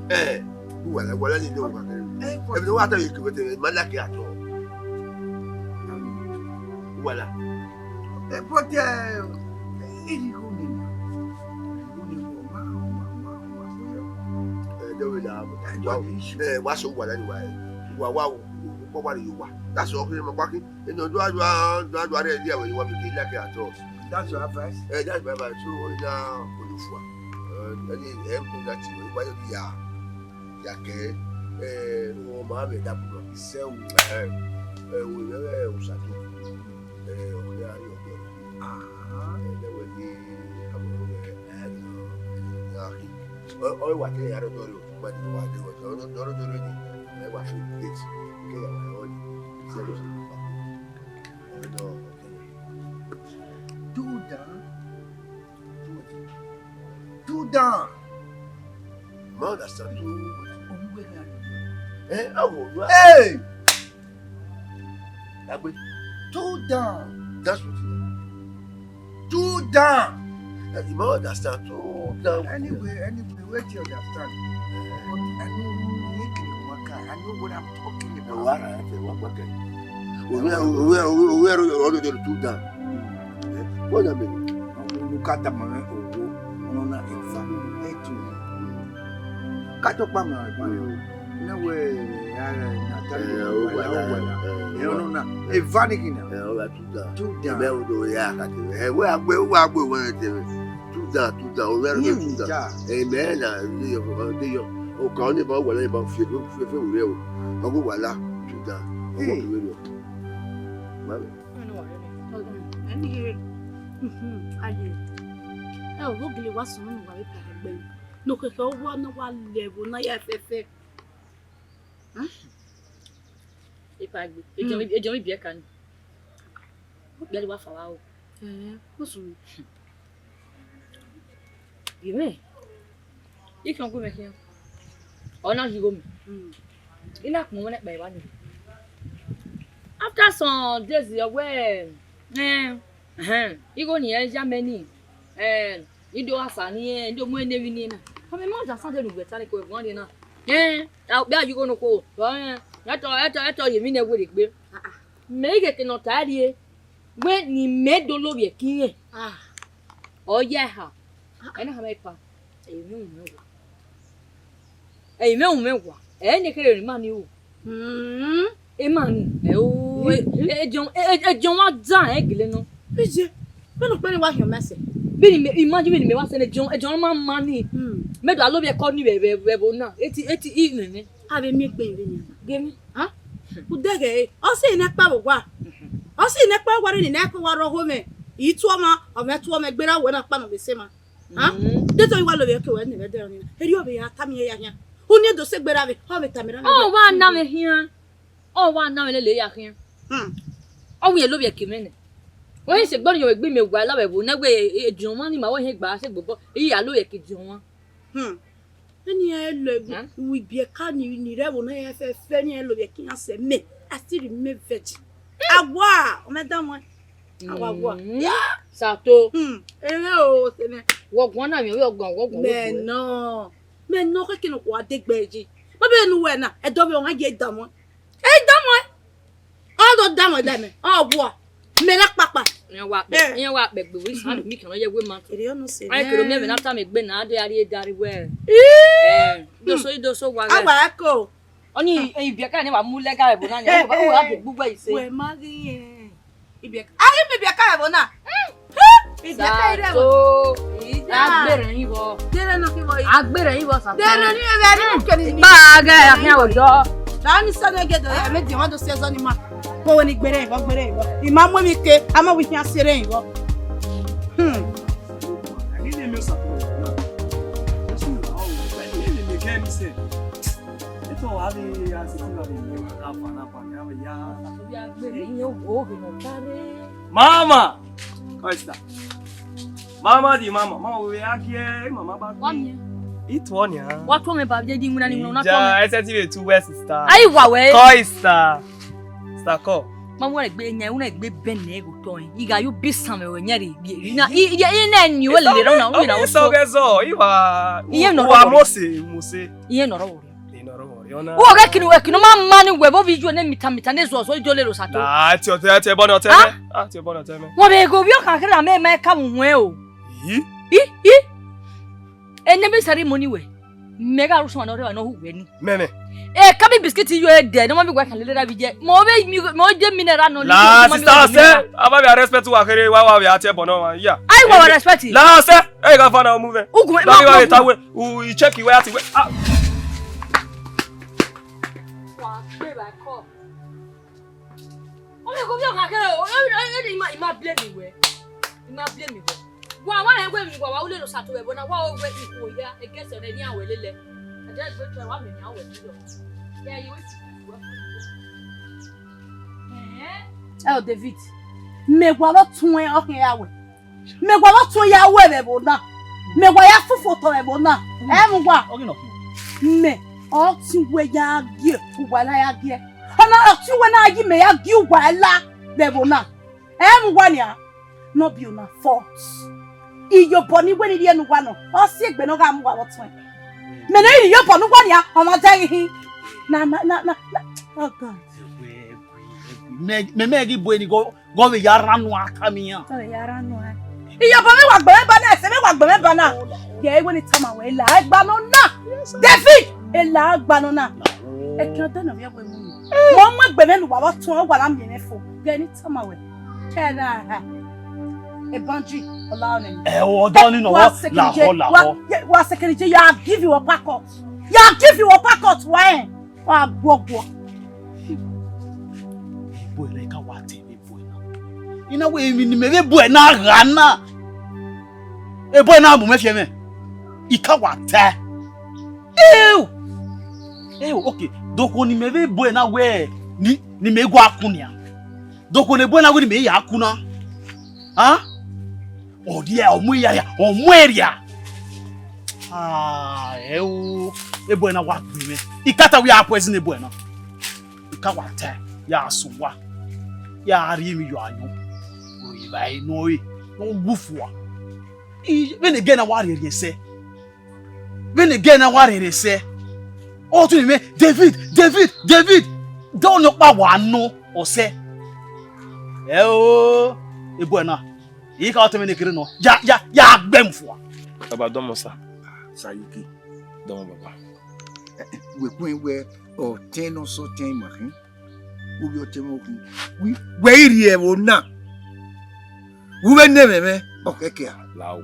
Eh, uwala, uwala ni ne uwa kẹrẹ. Egbe ne wa ta egbe mẹtẹ, ma like at all. Uwala. Eh, but, eh, irigho ni, irigho ni, ma, ma, ma, ma, eh, de we la, eh, wa, eh, wa so uwala ni wa, eh, wa, wa, wa, wa, wa, wa, that's all, ma, wa, Eno do a do a do a do a rẹ dia wẹ wa be ke like at all. That's your advice? Eh, that's my advice. So, na olufua. Eh, any, eh, do that thing. Wa yo ya, ya ke, eh, o ma be da bu. Sẹ u. Eh, eh, we, eh, eh, u sa do. Eh, o ya yo do. Ah. Eh, de we ni, amo, eh, eh, ya ki. O, o, wa ke ya do do. But you are the one. No, no, no, no, no, no. Never feel great. Okay, I want you. Say, do down. Do down. Man, that's a do. Eh, I will. Hey! Agbe. Two down. That's what you are. Two down. Eh, you might understand. Two down. Anyway, anyway, wetin you understand? But I know who you can work at. I know what I'm talking about. What I have to work at. Owe, owe, owe, owe, owe, owe, two down. Eh, what do you mean? Ọmọ unu ka tama mwẹ owo, ọnọna eva, ẹtu. Ka tọ kpa ma ẹgba nẹ. Mm. Nẹ wẹ, a, na ta, eh, owala, owala. Eh, eh, ọnọna, eva ni kina. Eh, ọgha tuda. Tuda. Mẹ wo do ya ka te. Eh, wẹ a gbe, wẹ a gbe wẹ te. Tuda, tuda, o wẹ tuda. Mẹ na, de yo, de yo. O ka ni ba wala ba fi, fi, fi wure o. Ọgha wala, tuda. Ọgha wala. Mami. Ẹni here. Mhm, aye. Ẹ o, vbọ gele wa sunu ne uwa vbe kpare egbe. Ne okeke ọwa ne wa lẹ ẹvbo na ya fẹfẹ. Hmm? Ipa gbe. Ejọ mi, ejọ mi biẹ ka ni. Biẹ wa fa wa o. Eh, o sunu. Gimẹ. I khian gu mwẹ khian. Ọ na yi igho mẹ. Mm. I na kpọnmwẹ nẹkpa evba nii. After some days, ọ wẹẹ, eh, ẹhẹn, igho ni ẹ ya mẹ nii, eh, I do gha sa ni, eh, I do mu ẹre ne emwi nii na. Ọ mẹ ma understand ne uwẹ ta ni ko ẹguan nii na. Eh, a, okpia yi igho nokhuo, ọ, eh, ẹtọ, ẹtọ, ẹtọ ye emwi nẹ werriegbe. Ah, ah. Mẹ ighẹ ke ne ọ ta rrie, wẹ ne imẹ do lovbiẹ ke irẹn. Ah. Ọ ya eha. Ah, ah. Ẹ na khama ipa. Ẹi mwẹ uhunmwu ẹwa. Ẹi mwẹ uhunmwu ẹwa. Ẹ ne kherhe ne ima ni ru. Hmm. Ima ni. Ẹ o, hmm, e, e, ejọ, e, e, ejọ wa dan ẹ gele nọ. Iye, vbene ukpẹn ni wa hiọn mẹ sẹ. Vbene imẹ, imagine vbene imẹ wa sẹ ne ejọ, ejọ ma ma ni. Hmm. Mẹ do a lovbiẹ kọ ni vbe, vbe, vbe ẹvbo na. Eti, eti, i nene. A vbe miẹn egbe vbene a na. Ghe mi. Ha? Udẹghẹ re, ọ sẹ ne ẹkpa vbe owa. Ọ sẹ ne ẹkpa vbe owa rre ne ẹkpa wa rre ọghe mwẹ. I tuẹ ọmwa, ọ mwẹ tuẹ ọmwa, egbe ra wẹ na kpa nọ vbe sẹ ma. Ha? Mm. De te ọ wa lovbiẹ ke wẹ ne ẹdẹ ọnii na. Erriọ vbe ya tama iran ya khian. Unu do sẹ egbe ra vbe, ọ vbe tama iran. Ọ wa na mwẹ khian. Ọ wa na mwẹ lele ya khian. Hmm. Ọ wẹ lovbiẹ ke mwẹ nẹ. Wẹ se gbọnọ yọ egbe mẹ wa la vbe ẹvbo na wẹ, e, e, Jọn ọmwa ni ma wẹ hẹ gba sẹ gbobọ. Iran lovbiẹ ke Jọn ọmwa. Hmm. Eni ẹ lọ, hmm? Uwu ibiẹka ni, ni rre ẹvbo na ya fẹfẹ, eni ẹ lovbiẹ ke iran sẹ mẹ. I still remain virgin. Awa, ọ mẹ da wọn. Awa, awa. Mm. Ya. Sato. Hmm. Ere o, sẹ mẹ. Wọ guan na mi, wọ guan, wọ guan, wọ guan. Mẹ nọ. Mẹ nọ keke ne okhuo a degbe yi. Baba enu wẹ na, ẹdẹ ọvbehe ọmwa ye da wọn. Ẹ da wọn. Ọ do da wọn da mẹ. Ọ wọ. Mẹ na kpakpa. Iran wa kpẹ, iran wa kpẹ gbe wẹ isan mi kan ye wẹ ma. Ere ọ nọ sẹ. Ai kero mi ẹmwẹ na ta mi egbe na, a do ya rrie da rre wẹ. Ii! Eh, doso, doso wa. Awa ghẹ. Eko. Ọni ibiẹka ne wa mu lẹga ẹvbo na, ne wa, wa gbe gbugbe ise. Wẹ ma ghi rẹn. Ibiẹka. A ghi mu ibiẹka ẹvbo na. Ibiẹka ire ẹvbo. Sato. Ija. A gbe rẹn ivọ. Dere nọ kevbe. A gbe rẹn ivọ, Sato. Dere ni ẹvbo ni mu keni ni. Ba a ghe, a khian wẹ dọ. Ba mi sẹ ne ghe do, ẹmwẹ diẹ wa do si ẹzọ ni ma. Kpo wẹ ni gbe rẹn ivọ, gbe rẹn ivọ. I ma mu emwi ke, a ma wẹ khian si rẹn ivọ. Hmm. Mama! Kọ sista. Mama di mama, mama wẹ a gie, mama ba. Wa miẹn. Itu ọ nia. Wa tuọ mwẹ ba je di winna ni winna, ọ na tuọ mwẹ. Ija, ẹsẹ ti vbe tu wẹ sista. Ai wa wẹ. Kọ sista. Sista kọ. Ma wẹ egbe yan, wẹ egbe bẹn nẹ go tọ. I gha yo bi san mwẹ wẹ yan rre. Na, i, i, i na ni wẹ lele rọ na, wẹ na. Sọ gẹ zọ, i wa. Iye nọ rọ. Mose, Mose. Iye nọ rọ. Uwẹ kinu, wẹ kinu ma ma ni wẹ vbe ovbi iye ne mita mita ne zuọzuọ ijo lele Osato. Na, a tie ọtẹ, a tie ẹbọ ne ọtẹ mẹ. A tie ẹbọ ne ọtẹ mẹ. Wẹ vbe ghe ovbi ọkhan kherhe amẹ ma ka mu wẹ o. Yi? I, i. Ene mẹ sẹrri mọ ni wẹ. Mẹ gha ru sọmwa ne ọ rre evba ne ọ hu wẹ ni. Mẹ, mẹ. E ka mi biskit yo e dẹ, ne ọ ma mi wẹ kan lele ra vbe iye. Mẹ vbe mi, mẹ je mi nẹ ra nọ. La, sista, sẹ, a ba vbe respect uwa kherhe, wa, wa vbe a tie ẹbọ ne ọmwa, ya. Ai, wa, wa respect. La, sẹ, e gha fa na mu vẹ. Ugun, la, ma, wa ma, vbe ta wẹ. U, i check wẹ, a ti wẹ. Ah. Wa gbe ba kọ. Ọ vbe ghe ovbi ọkhan kherhe o, o, o, o, i ma, i ma blame wẹ. I ma blame wẹ. Wa, wa rẹn wẹ emwi wa, wa u lele Osato vbe ẹvbo na, wa o wẹ ikhuo ya, egẹsẹ rẹ ne iran wẹ lele. A de gbe tuẹ, wa mẹ ne iran wẹ lele. Ya, you wait. Ẹo David, mẹ wa vbe tuẹn ọkhan ya wẹ. Mẹ wa vbe tuẹn ya wẹ vbe ẹvbo na. Mẹ wa ya fufu otọ vbe ẹvbo na. Ẹ mu wa. Ọ ghi nọ khin. Mẹ ọ ti wẹ ya gie, uwa la ya gie. Ọna ọ ti wẹ na yi mẹ ya gie uwa la vbe ẹvbo na. Ẹ mu wa nia. No be una fault. Iyobọ ni wẹ ni rhie ne uwa nọ. Ọ si egbe ne ọ gha mu uwa vbe tuẹn. Mẹ ne iyobọ ne uwa nia, ọ ma dẹ ghi hin. Na, na, na, na, na. Oh God. Mẹ, mẹ, mẹ ghi bu eni go. Gọ vbe ya rhan nua tama iran. Gọ vbe ya rhan nua. Iyobọ mwẹ wa gbe mwẹ ba na, ẹse mwẹ wa gbe mwẹ ba na. Yẹ, wẹ ne I tama wẹ, ela gba nọ na. David, ela gba nọ na. Ẹkẹn ọdọ nọ vbe ẹwe mu. Mọ mu egbe mwẹ ne uwa vbe tuẹn, wa na miẹn mwẹ fo. Gẹ ne I tama wẹ. Kẹra ha. Ebanji, ọla ọnẹ. Ẹ, ọdọ ni nọ, lahọ, lahọ. Wa sekenije, ya give you a pack out. Ya give you a pack out, wa ẹn. Wa guọguọ. Ebo ẹre ka wa te. Ebo na. I na wẹ emwi ne imẹ vbe bu ẹre na gha na. Ebo na mu mẹ fiẹ mwẹ. I ka wa tae. Ew. Ew, okay. Dokhuo ne imẹ vbe bu ẹre na wẹ ni, ne imẹ gua ku nian. Dokhuo ne ebo na wẹ ne imẹ ya ku na. Ha? Ọ dia, ọ mu eya ria, ọ mu eria. Ah, ẹ o. Ebo na wa gbe mwẹ. I ka ta wẹ a poison ebo na. I ka wa tae, ya sẹ uwa, ya rhie emwi ye ayọn, ro evbare ne ọ re, ne ọ wu fua. I, vbene ẹghẹ na wa rhiẹnrhiẹn sẹ, vbene ẹghẹ na wa rhiẹnrhiẹn sẹ, ọ tun mwẹ, David, David, David, de ọnii ọkpa wa nọ ọsẹ. Ẹ o, ebo na, I ka ọtẹn mwẹ ne kherhe nọ, ya, ya, ya gbe mu fua. Baba, dọmọ sa. Sayuki. Dọmọ baba. Wẹ khuẹn wẹ ọtẹn ne ọ sẹ ọtẹn ima khin. Ovbi ọtẹn mwẹ okhin. Wẹ, wẹ i rhie ẹvbo na. Wẹ vbe ne ẹmwẹ mwẹ, ọ khẹke a. La wo,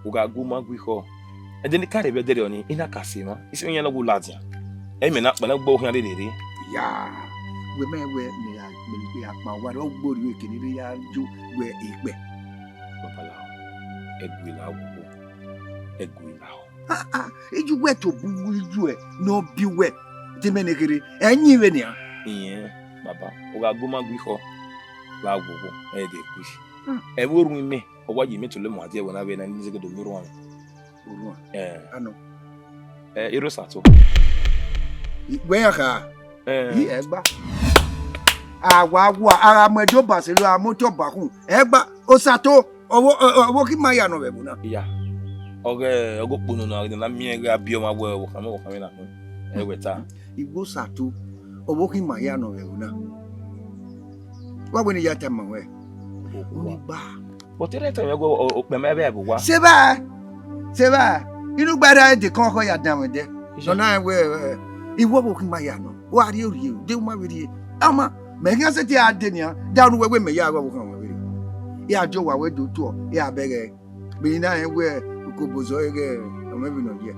u gha gu ma gu ikhọ. Ẹdẹ ne I ka rre vbe ẹdẹrriọ nii, I na ka sẹ emwa, I sẹ iran ne ọ wu ladian. Ẹ i mẹ na kpa na gbe okhian rherere. Ya, wẹ ma wẹ mẹ ya, mẹ ya kpa owa rẹ, ọ gbe orhiọn ekene rre ya yo wẹ ekpẹ. Babalao, ẹ gu ila wo, ẹ gu ila. Ah, ah, iye uwẹ tobọ uwu iye uwẹ ne ọ biẹ uwẹ, de mẹ ne kherhe, ẹ yin vbe nian. Iyẹn, baba, u gha gu ma gu ikhọ, gha gu owo, ẹ ghe gui. Hmm. Ẹ vbe orhuẹn imẹ, ọ wa ye imẹ tolo mu adiẹ vbe na vbe na ni zẹgẹdẹ omi orhuan. Orhuan. Eh. Anọ. Eh, Irosato. Wẹ ya kha. Eh. Yi ẹgba. A wa wa, a gha mu ẹdẹ Ọba sẹ, a mu otọ Ọba khun. Ẹgba, Osato, ọvbo, ọ-, ọ-, ọvbokhan ima ya nọ vbe ẹvbo na. Iya. Ọghe, ọghe okpunu na, na miẹn gha biẹ ọmwa wẹ, ọvbokhan mwẹ, ọvbokhan mwẹ na khun. Ẹ wẹ ta. Irosato, ọvbokhan ima ya nọ vbe ẹvbo na. Wa wẹ ne I ya tama ruẹ. Unu gba. But ere tẹ mwẹ wẹ okpẹn mẹ vbe ẹvbo wa. Se ba, se ba. Inu gba da de kọn khọ ya dan mwẹ dẹ. Nọ na wẹ, iwọ vbe okhin ma ya nọ. Wa rhie orhie, de u ma vbe rhie. Ama, mẹ khian sẹtin a de nian, da ru wẹ wẹ mẹ ya gha vbe okhan mwẹ vbe rhie. Ya jọ wa wẹ do tuọ, ya bẹghe. Gbe na rẹn wẹ ukobozọ ẹghẹ ọmọ ẹvbo nọ ye.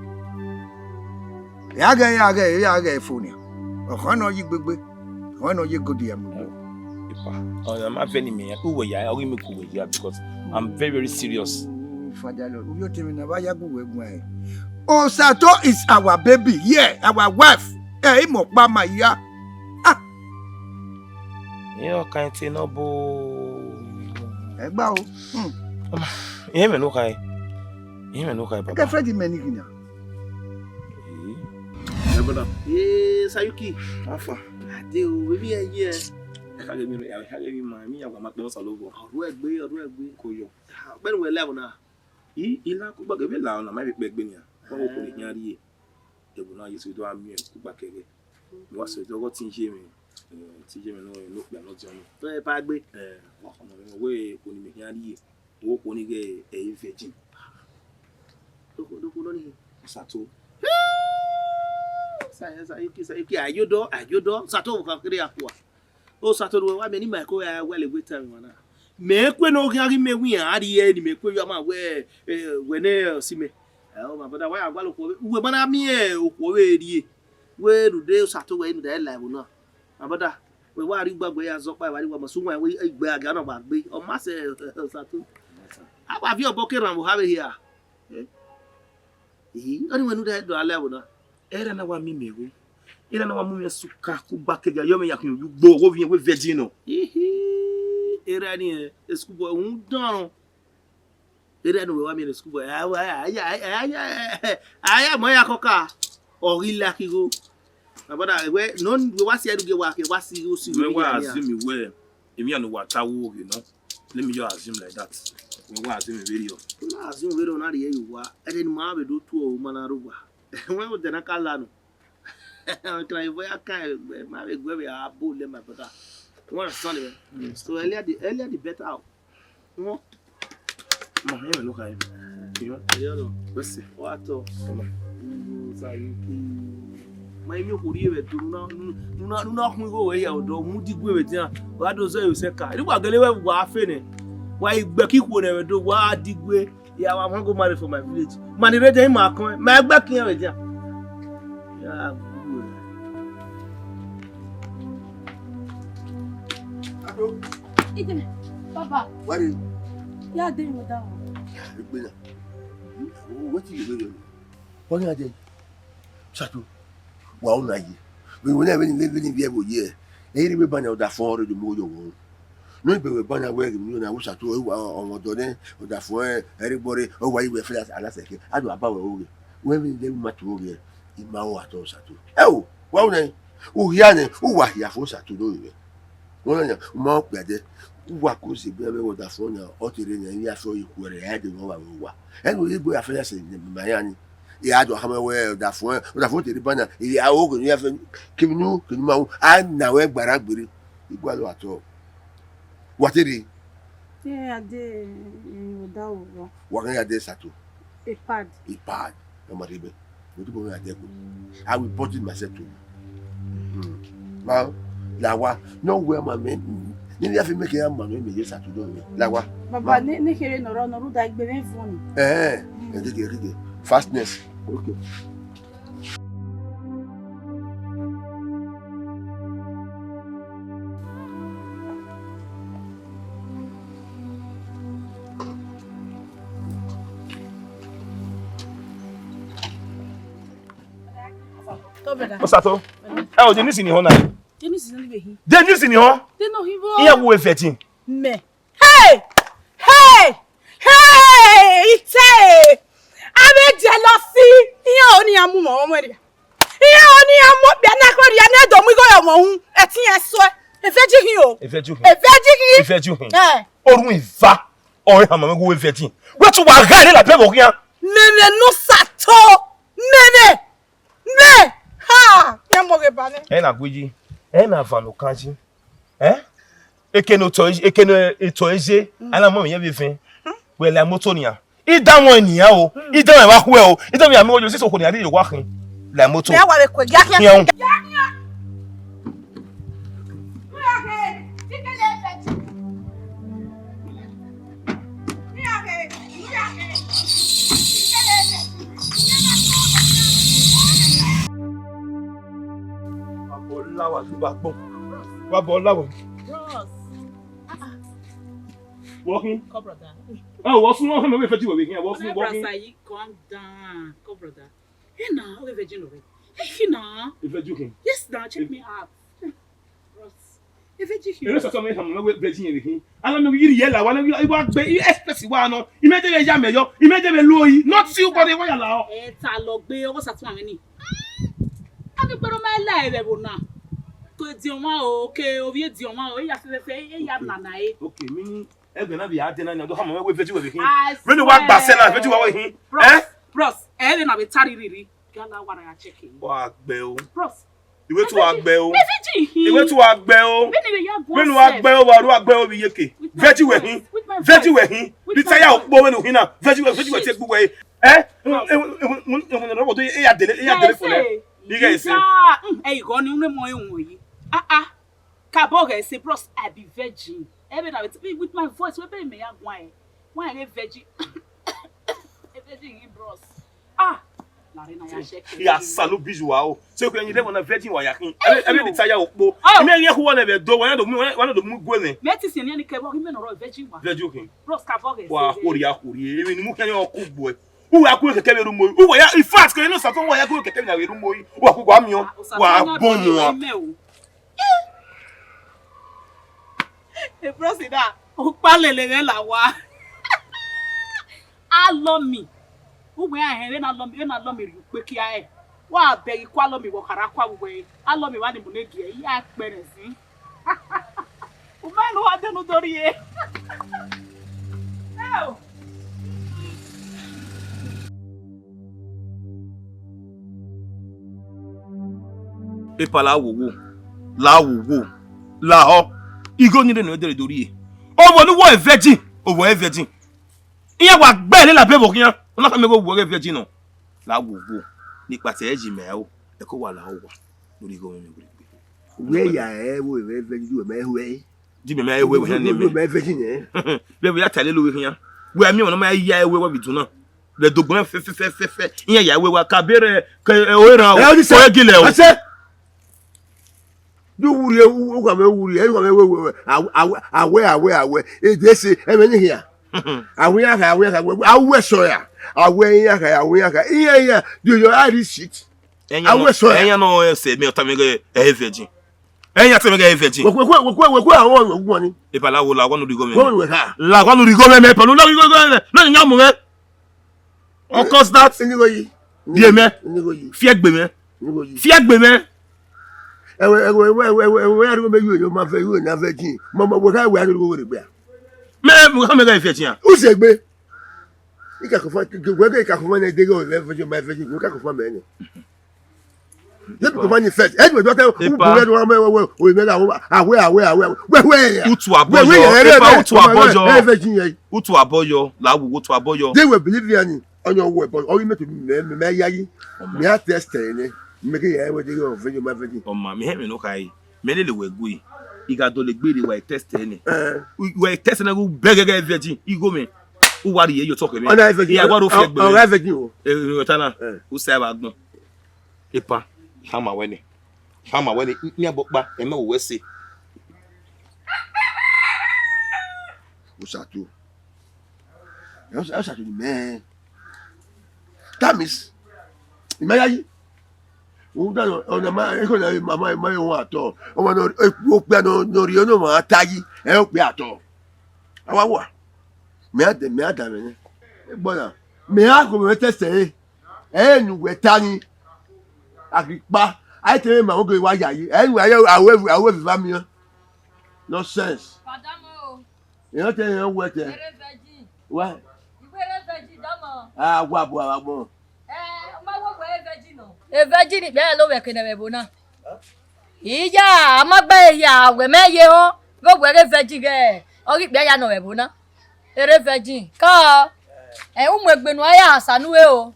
Ya ghẹ, ya ghẹ, ya ghẹ fo nian. Ọkhan nọ yi gbegbe, ọkhan nọ ye godi ya mu. Epa, ọna ma vẹ ne imẹ ya, uwẹ ya, ọ ghi miẹn uwẹ ya, because I'm very, very serious. Father Lord, uyo tẹmwẹ na vbe ya gu wẹ guan. Osato is our baby, yeah, our wife. Ẹ, imọ kpa ma ya. Ah. Ẹ ọkan te nọ bo. Ẹ gba o. Hmm. Iyẹn mẹ ne u kha ẹe. Iyẹn mẹ ne u kha ẹe, baba. Girlfriend mẹ ni gina. Eh. My brother. Eh, Sayuki. How far? Ade o, baby, ẹ yẹ. Ẹ ka ghe mi, ẹ ka ghe mi ma, mi ya wa ma kpẹ Osa lọghọ. Ọrhuẹ gbe, ọrhuẹ gbe. Ko yọ. Ọkpẹn wẹ la ẹvbo na. I, I la kugba ghe vbe la ọna, ma vbe kpẹ gbe nian. Ọ wo ko ne khian rrie. Ẹvbo na ye so do a miẹn kugba kẹghẹ. Wa so do ọgọ tin ye mwẹ, eh, tin ye mwẹ nọ, nọ kpia nọ diọn nọ. Tọ ẹ pa gbe. Eh, wa kọmọ mwẹ wẹ ko ni mẹ khian rrie. Wo ko ni ghe ẹ virgin. Doko, doko nọ ni. Osato. Sa, sa, ike, sa, ike, ayodọ, ayodọ. Osato wo kan kere akua. Osato, wẹ wa miẹn ne ima ko ya wẹlẹ wẹ time wa na. Mẹ kue ne ọ khian ghi mẹ wẹ iran a rhie ne imẹ kue yọ ma wẹ, eh, wẹ ne ọ si mẹ. Ẹ, ọ, my brother, wa ya gualọ okhuo vbe, uwẹ ma na miẹn okhuo vbe rrie. Wẹ rhunmwuda Osato wẹ rhunmwuda ẹ la ẹvbo na. My brother, wẹ wa rhie ugbagbe ya zọkpa, wa rhie uwa ma su wan wẹ igbe a gia nọ gba gbe. Ọ ma sẹ, Osato. A wa viọ obọ ke rhan vbe oha vbe hia. Eh? Ii, ọnii wẹ ne u da do a la ẹvbo na. Erha na wa miẹn imẹ igho. Erha na wa mu mwẹ suka kugba kegha, yọ mwẹ ya khian ye ugbo, wo viẹn wẹ virgin nọ. Ihi, erha ni, eh, school boy, rhunmwuda ọnrẹn. Erha ne uwẹ wa miẹn ne school boy, a, a, a ya mọ ya kọka, ọ ghi like igho. My brother, wẹ, nọ, wẹ wa si ẹre ugie wa ke, wa si igho si Wẹ igho wa ya nia. Assume wẹ, emwi iran ne uwa ta wo ghe nọ. Let me just assume like that. Wẹ wa assume vberriọ. U na assume vberriọ, u na rhie ye uwa. Ẹdẹ ne ima vbe do tuẹ, u ma na rre uwa. Wẹ odẹ na ka la nọ. Can I ever can, ma vbe gu ẹre vbe a bo lẹ, my brother. You understand me? Yes. So earlier the, earlier the better. Wọ. Ma, ye me look at him. You know? Ẹyọ nọ. Let's see. Wa tọ. Come on. Usa yi ki. Ma, emwi okhuo rhie vbe do, nuna, nuna, nuna khun igho wẹ ya ọdọ, mu digue vbe dia. Wa do zẹ yo sẹ ka. Ni wa gele wẹ wa fe nẹ. Wa igbe ki khuo nẹ vbe do, wa digue. Ya wa wan go marry for my village. Ma ni rre de ima kọn, ma egbe kian vbe dia. Ya gu. Ado. Ideme, baba. Wari. Ya de mo da. Egbe na. Wetin you dey do? Wani ade. Sato. Wa una ye. Vbe wẹ na vbe ni, vbe ni viẹ vbe oye. Ẹ i rre vbe banna ọdafọn rre do mu yo wo. Ne ọ be vbe banna wẹ ghi mu yo na, Osato, wa ọmọ ọdọ nẹ, ọdafọn ẹ, ẹre gbọre, ọ wa iwẹ fẹ a na sẹ ke. Ado aba wẹ oghe. Wẹ vbe ni de ma tu oghe. I ma ho atọ Osato. Ẹ o, wa una. U hia nẹ, u wa hia fo Osato do vbe. Wẹ na, u ma okpia dẹ. U wa ko ze bẹn vbe ọdafọn na, ọ te rre nẹ, I ya fẹ ikhuẹrhẹ, a de nọ wa vbe owa. Ẹ no ye gbe afẹ ya sẹ ma ya ni. I a do khama wẹ ọdafọn, ọdafọn te rre banna, I a oghe ne I ya fẹ, kevbe unu, kevbe unu ma ru, a na wẹ gbaragberri, I gualọ atọ. Wa te rre? Te a de, mm, ọdavwẹ. Wa gha ya de Sato. A pad. A pad. Ẹ ma rre bẹ. Mo ti bọ ya de ẹko. I will body myself to you. Hmm. Ma, la wa, ne ọ wẹ ma mẹ, ne I ya fẹ make ya ma mẹ, mẹ ye Sato do mẹ. La wa. Baba, ma. Ne, ne khere nọ rọ, nọ rọ da igbe vbe vun ni. Eh, eh, ẹ gege, ẹ gege. Fastness. Okay. Tọ, brother. Osato. Ẹ o, Denise ni họn na. Denise ni vbe hin. Denise ni họn? Denise ni họn. Iye wo virgin. Mẹ. Hey! Hey! Hey! Ite! Avbe jealousy. Iye o ni a mu mọ ọmọ rẹ. Iye o ni a mu bia na ko ria ne do mu igho yo mo hu. Eti eso. Eve ji hin o. Eve ju hin. Eve ji hin. Eve ju hin. Eh. Orun iva. Ọre hama mẹ gu eve ji. Wẹ tu wa gha ni la bẹ vbe khian. Mẹmẹ ne Osato. Mẹmẹ. Mẹ. Ha! Ya mo ghe ba nẹ. Ẹ na gbe yi. Ẹ na van okan yi. Eh? Ekene otọ, ekene etọ eze, a na mu mwẹ ye vbe vẹn. Wẹ la moto nian. Idan wọn nian o, idan wọn vbe khuẹ o, idan wọn ya mu oyo sisi okhuo nian rhie owa khin. La moto. Mẹ wa vbe kue gia khian. Khian. Wa bọ la wa gba gbọn. Wa bọ la wa. Bros. Wọ khin. Come, brother. Ẹ wọ sun wọn hẹn mẹ vẹji wẹ vbe khin, wọ sun wọ khin. Brother, you calm down. Come, brother. Hey, na, ọ ghe virgin lọ rẹ. Hey, khin na. Virgin khin. Yes, na, check me out. Bros. Virgin khin. Ere sọsọ mẹ hama mẹ wẹ virgin yẹn vbe khin. Ana mẹ yiri yẹ la wa na wa gbe i express wa nọ. I mẹ de vbe ya mẹ yọ. I mẹ de vbe lu oyi. Not you, but wa ya la ọ. Ẹ ta lọ gbe ọgọ sa tun amẹ ni. A ghi kpẹrẹ ma la ẹvbo na. Ke diọn mwa o, ke ovbi e diọn mwa o, e ya fẹfẹfẹ, e ya nana e. Okay, mi Ẹgbẹ na vbe a dẹ na, ọ do hama mẹ wẹ virgin wẹ vbe khin. I swear. Vbene wa gba sẹ na, virgin wa wẹ khin. Bros, eh? Bros, ẹ vbe na vbe ta ririri. Gala wa ra ya check in. Wa gbẹ o. Bros. Iwe tu wa gbẹ o. Virgin hin. Iwe tu wa gbẹ o. Vbene vbe ya guan. Vbene wa gbẹ o, wa ru wa gbẹ o vbe iyeke. Virgin wẹ hin. Virgin wẹ hin. With my voice. Retire okpo vbene u hin na. Virgin wẹ, virgin wẹ te gbu wẹ. Eh? Bros. E, e, e, e, e, e, e, e, e, e, ya dele, e ya dele fo nẹ. Yes, eh. Ighe ise. Mm, ẹ i gọ ni, unu mọ e won yi. Ah, ah. Kabọ ghẹ sẹ, bros, I be virgin. Ẹ vbe na with my voice, wẹ bẹghe mẹ ya guan ẹn. Wẹ ghe virgin. A virgin ghi bros. Ah, lare na ya check. Ya salu bi yuwa o. Se ko yin de wona virgin wa ya khin. Ẹ vbe, ẹ vbe retire okpo. Oh. Ime yin khuwa ne vbe do, wa na do mu, wa na do mu gue ne. Mẹ ti sẹ ne kẹvbe, ghi mẹ nọ rọ virgin wa. Virgin khin. Bros, kabọ ghẹ sẹ. Wa khorria khorria. Emi ni mu kẹn ọkugbe. Uwa ku kẹkẹ vbe ru mo. Uwa ya, in fact, kẹ no sa to wa ya ku kẹkẹ vbe na vbe ru mo. Uwa ku wa miọn. Ah, wa bọ mu wa. E bros da, ukpa lele ghẹ la wa. Alọmi. Uwẹ a hẹn vbene Alọmi, vbene Alọmi rhie ukpe kia ẹre. Wa bẹghe ikua Alọmi, wẹ ọ kha ra kua vbe uwẹ. Alọmi wa ni mu ne gie, I ya kpẹrẹ zin. U ma ne uwa dẹn ne u do rrie. Eo. Epa la wowo, la wowo, lahọ, igho ni rre ne ọ dere do rrie. Ọvbo ne uwẹ virgin, ọvbo ẹ virgin. Iran wa gbe ẹre labẹ vbe khian, ọ na khama igho uwẹ virgin nọ. La wowo, ne ikpata ẹre yi mẹ o, ẹko wa lahọ wa, lórí igho mwẹ wẹrẹ gbe. Wẹ ya ẹ wo virgin, ju mẹ hu ẹ. Di mẹ ma hu ẹ wẹ hẹn ne mẹ. Wẹ virgin ẹ. Vbe vbe ya ta lele ovbi khian. Wẹ miẹn ọmwa ne ọ ma ya hu ẹ wẹ vbe idun na. Vbe dogbọn fẹfẹfẹfẹ, iran ya wẹ wa ka bere ke ore ran o. Ẹ, ọdisa. Ore gilẹ o. Ọsẹ. Du wurrie, u, u ka mẹ wurrie, ẹ, u ka mẹ wẹ, wẹ, wẹ. Awẹ, awẹ, awẹ, awẹ. E de se, ẹ mẹ ni hia. Awẹ iran kha, awẹ iran kha, awẹ, awẹ sọ ya. Awẹ iran kha, awẹ iran kha. Iran, iran, do your eye reach it? Ẹyan awẹ nọ, sọ ya. Ẹyan nọ ẹsẹ mẹ, ọ tama mẹ ghe ẹ virgin. Ẹyan tama mẹ ghe ẹ virgin. Wẹ, wẹ, wẹ, wẹ, wẹ, wẹ, àwọn ọmọ ọgbọn ni. Epa la wo, la wa nu righo mẹ. Wọ́n wẹ̀ ha. La wa nu righo mẹ, mẹ, pẹ̀lú lọ́wọ́ righo mẹ, lọ́wọ́ ìyá mu mẹ. Of course that. Inigo yi. Bie mẹ. Inigo yi. Fiẹ gbe mẹ. Inigo yi. Fiẹ gbe mẹ. Ẹwẹ, ẹwẹ, ẹwẹ, ẹwẹ, ẹwẹ, ẹwẹ, arúgbó mẹ yóò yọ máa fẹ, yóò náà fẹ jìn. Mọ, mọ, wẹ ká wẹ arúgbó wẹrẹ gbẹ. Mẹ, mo ká mẹ ká ìfẹ tiẹn. Ó ṣe gbé. Ikakọfọ, wẹ ká ikakọfọ náà dé yọ, ẹ fẹ jọ, máa fẹ jìn, wẹ ká kọfọ mẹ ni. Let me confirm you first. Ẹ jùmọ̀ dọ́kẹ́, epa. Who believe one way, way, way, we make our, our way, our way, our way. Wait, wait, yeah. Utu abọyọ, wait, wait, yeah, epa, yeah, utu yeah, abọyọ. Yeah, yeah, yeah. Utu abọyọ, la wo, utu abọyọ. They will believe you, and on your way, but all you make to me, me, me, yeah, yeah. Ọma. Me, I test, eh, me, make it, yeah, what they go, virgin, my virgin. Ọma, mẹ hẹn mẹ nọ kha yi. Mẹ lele wẹ gue. I gha dọlegbe rre wa test ẹnẹ. Eh. Wa test ẹnẹ, u bẹghe ghe virgin, igho mẹ. U wa rhie ye otọ kẹ mẹ. Ọna virgin. Iya, wa ro fi ẹgbẹ. Ọna virgin o. Eh, eh, ọta na. Eh. U sa ẹvbo agbọn. Epa, khama wẹ nẹ, khama wẹ nẹ, ne a bọ kpa, ẹmẹ wẹ sẹ. Osatu. Osatu ni mẹ. That means, imẹ ya yi. Rhunmwuda ọna ma, ekhọe na ma, ma, ma, ma, wọn atọ. Ọmọ nọ, okpia nọ, nọ rhie nọ ma ta yi, ẹ okpia atọ. A wa wa. Mẹ a dẹ, mẹ a da mwẹ nẹ. Egbọ na, mẹ a gho mwẹ tẹsẹ re. Ẹ ne uwẹ ta ni, a ghi kpa, a i te mwẹ ma oge wa yayi. Ẹ ne uwẹ, a wẹ, a wẹ viva miẹn. Nonsense. Padamo. Ìran tẹ ìran wẹ tẹ. Ere virgin. Wa. Ìwé ere virgin dọmọ. A wa bu a wa gbọn. Ẹ, ọ ma wẹ wẹ ere virgin nọ. E virgin ni bẹrẹ lo wẹ kene ẹvbo na. Iya, a ma gbe ya, wẹ mẹ ye họn. Ghe obuẹ ghe virgin ghẹ, ọ ghi kpia ya nọ vbe ẹvbo na. Erha virgin, kọ. Ẹ, u mu egbe ne uwa ya sa ne u re o.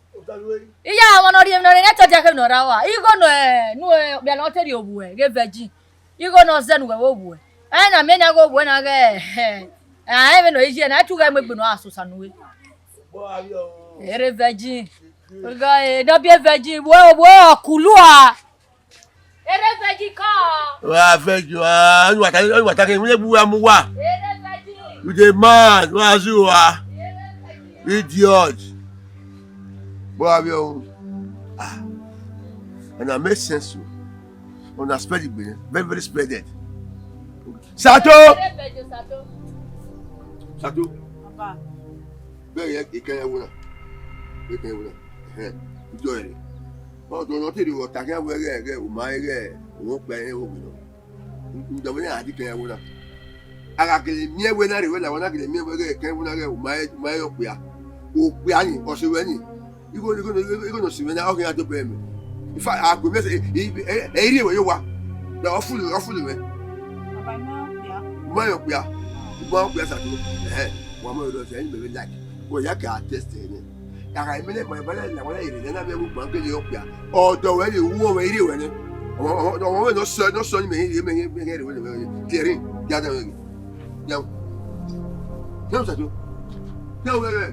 Iye ọmọ ne ọ rhie emwi ne ọ rre, ne tẹdia khe ne ọ ra ua. Igho ne, ne okpia ne ọ te rhie obuẹ ghe virgin. Igho ne ọ zẹ ne uwẹ vbe obuẹ. Ẹ na miẹn na ghe obuẹ na ghẹ, ẹ, ẹ, vbene ọ i ye na, ẹ tu ghẹ mu egbe ne ọ ra sosa ne u re. Erha virgin. Ọgọ, eh, ne ọ biẹ virgin, wo, wo, ọkulua. Erha virgin kọ. Wa virgin, ah, ọni wa ta, ọni wa ta ke, wẹ bu wa mu wa. Erha virgin. You dey mad, wa zu wa. Idiot. Bo avio. Ah. And that makes sense o. Una spread it, very, very spreaded. Sato! Sato! Baba. Bẹ́ẹ̀ yẹ, ìkẹyìn wo náà? Ìkẹyìn wo náà? Ẹ̀hẹ́n, ìjọ rẹ̀. Ọdọ náà tèrè wọ tàkì àwọn ẹgẹ ẹgẹ ò máa ẹgẹ òun pẹ ẹgẹ òun nọ. Ìjọba ní àdí kẹyìn wo náà. Àgàgẹ̀lẹ̀ miẹn wẹ náà rè wẹ làwọn náà gẹ̀lẹ̀ miẹn wẹ ẹgẹ kẹyìn wo náà ẹgẹ ò máa ẹ ò máa ẹ òpìá. Òpìá ni, ọ̀sẹ̀ wẹ ni. Igho, igho, igho no si mwẹ na, ọ khian do bẹrẹ mẹ. In fact, a gbe mẹ sẹ, ẹ i rhie wẹ ye owa. Na ọ fulu, ọ fulu mwẹ. Baba, ma okpia. Ma yọ okpia. Ma okpia Sato. Ẹhẹn, wa ma rọ sẹ, ẹni mẹ vbe like. Wẹ ya ka test ẹnẹ. Kaka mẹ nẹ, ma ba na, na wa na ire nẹ, na mẹ wu gban kele okpia. Ọdọ wẹ ni wu wẹ i rhie wẹ nẹ. Ọmọ, ọmọ, ọmọ wẹ nọ sẹ, nọ sẹ ni mẹ i rhie, mẹ i rhie, mẹ i rhie wẹ nẹ. Tiẹrin, ya da wẹ. Ya. Ya Sato. Ya wẹ.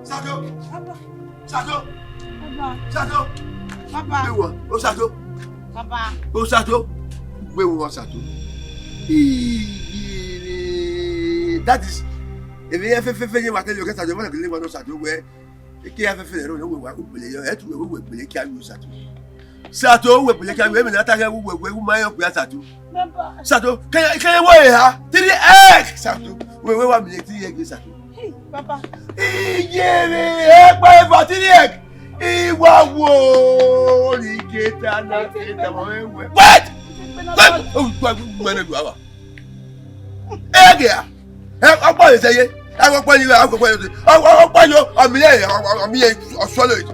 Sato! Baba. Sato! Baba. Sato! Baba. Gbe wọn, o Sato! Baba. O Sato! Gbe wọn Sato! Iyere! That is, èmi yẹn fẹfẹfẹ yẹn wà tẹ́lẹ̀ ọ̀gá Sato, wọ́n lè lé wọn lọ Sato wẹ́. Eke ya fẹfẹ rẹ, wẹ wa ugbele yọ, ẹ tu wẹ wẹ gbele kia yu Sato. Sato, wẹ gbele kia yu, ẹ mẹ na ta kẹ wẹ wẹ ma yọ gbia Sato. Baba. Sato, kẹ kẹ wọ ya, three egg Sato. Wẹ wẹ wa mi three egg Sato. Hey, Baba. Iye mi, ẹ pa ẹ fa three egg. Iwa wo ni geta na geta ma wẹ wẹ. What? What? Oh, what? What? Egg ya. Ẹ, ọkpa ye sẹ ye. Ẹ, ọkpa ye, ọkpa ye, ọkpa ye, ọmọ ye, ọmọ ye, ọsọlọ ye.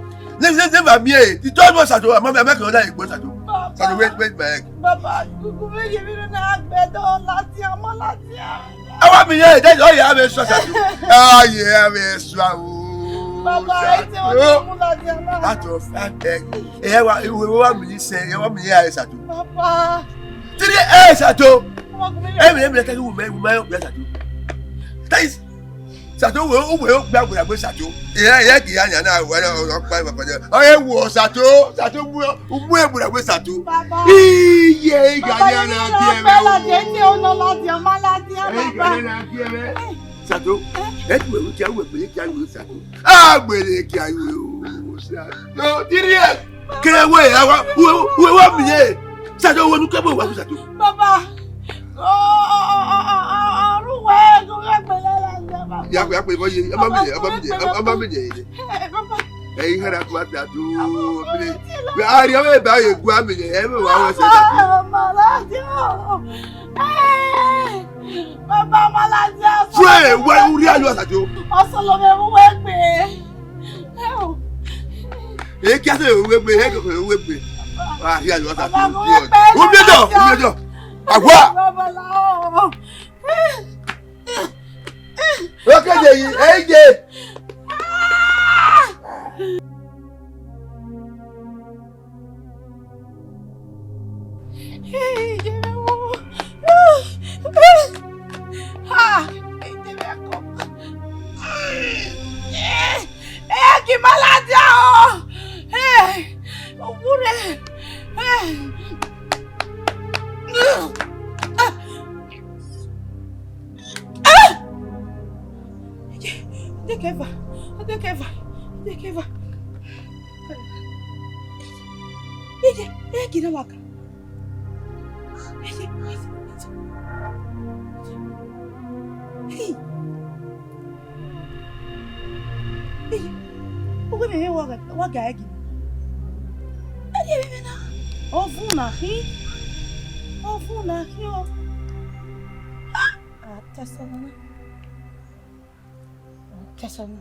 Ne, ne, ne ma miẹn e. Ti tọ́ mọ Sato, ọmọ mi, ọmọ kìí ọ̀dà ìgbò Sato. Sato, wait, wait, my egg. Baba, gugu vbe ye vbe na gbẹ dọ lati ọmọ lati a. Awa mi ye, de ọ ya vbe sọ Sato. Ah, ye vbe sọ o. Baba, ẹ ti o mu lati ọmọ. Out of five egg. Ẹ wa, ẹ wa mi sẹ, ẹ wa mi ye Sato. Baba. Three egg Sato. Ọmọ gugu vbe ye. Ẹ mi, ẹ mi, ẹ kẹ wu mẹ, wu mẹ, ẹ Sato. That is Sato, wẹ, wẹ, wẹ, gbe agbera gbe Sato. Ìyá, ìyá kì í yá ni àná, wẹ, ọ, ọ, pa, pa, pa, ọ, ẹ wọ Sato, Sato, mu, mu agbera gbe Sato. Baba. Iye, ìgà ni àná, bí ẹ mẹ o. Baba, ẹ ti ọ̀nà láti ọmọ láti ẹ, baba. Ìgà ni àná, bí ẹ mẹ. Sato, ẹ ti wẹ̀ wí kí a wẹ̀ pé kí a wẹ̀ Sato. A gbèrè kí a wẹ̀ o, Sato. Three egg. Kẹ wẹ, a wa, wẹ, wẹ, wẹ, mi ye. Sato, wẹ, nu kẹ bọ, wẹ, Sato. Baba. Ọrùn wẹ, ẹgún rẹ gbẹlẹ la jẹ, baba. Ya, ya, pé, bọ́ yé, ọmọ mi yẹ, ọmọ mi yẹ, ọmọ mi yẹ, yẹ. Ẹ, baba. Ẹ, ihe ra kuma ta tu, ọmọ mi. Wẹ, a rí ọmọ ẹ bá yẹ gua mi yẹ, ẹ, mi wà wẹ sẹ ta tu. Baba, ọmọ láti ọ. Ẹ, baba, ọmọ láti ọ. Fúrẹ́, wẹ, u rí ayọ̀ Sato. Ọsọ lọ bẹ mú wẹ gbé. Ẹ o. Ẹ kí a sẹ wẹ gbé, ẹ kí wẹ gbé. A rí ayọ̀ Sato. Baba, mo wẹ gbé. U bí dọ̀, u bí dọ̀. Àwa. Baba, la ọ. Oke de yi, ẹ je. Ẹ jẹ, ọ dẹ kẹ va, ọ dẹ kẹ va, ọ dẹ kẹ va. Ẹ jẹ, ẹ jẹ, ẹ gina wa ka. Ẹ jẹ, ẹ jẹ, ẹ jẹ. Hey. Hey. Uwẹ mẹ wa ga, wa ga ẹ gina. Ẹ jẹ mẹ na. Ọvun na khin. Ọvun na khin o. Ah, ah, tẹsẹ na. Tẹsẹ na.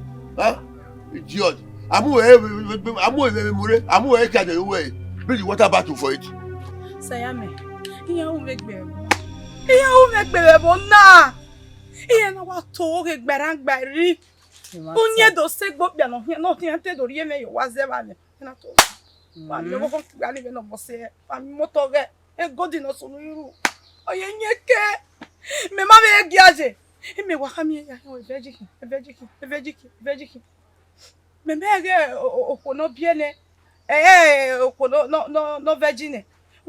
Huh? Idiot. Amu ẹ, amu ẹ mu re, amu ẹ ka de wẹ, bring the water bottle for it. Sayame, iran ru mwẹ egbe ẹbọ. Iran ru mwẹ egbe ẹbọ na. Iran na wa to oghe gbarangba ri. Uyẹn do sẹ egbe okpia nọ khian, nọ khian te do rhie mwẹ ye owa zẹ vbe amẹ. Iran na to. Wa miẹn ọghọ gha ni vbe ne ọ mọ sẹ, wa miẹn otọ ghẹ, egodi ne ọ sunu iru. Ọ ye yẹn ke, mẹ ma vbe gia ye. Imẹ wa khama iran ya, ẹvẹrẹ ji khin, ẹvẹrẹ ji khin, ẹvẹrẹ ji khin, ẹvẹrẹ ji khin. Mẹ mẹ ghẹ o-, o-, okhuo ne ọ biẹ nẹ, ẹ, okhuo ne ọ, ne ọ, ne ọ, ne ọ vẹ ji nẹ.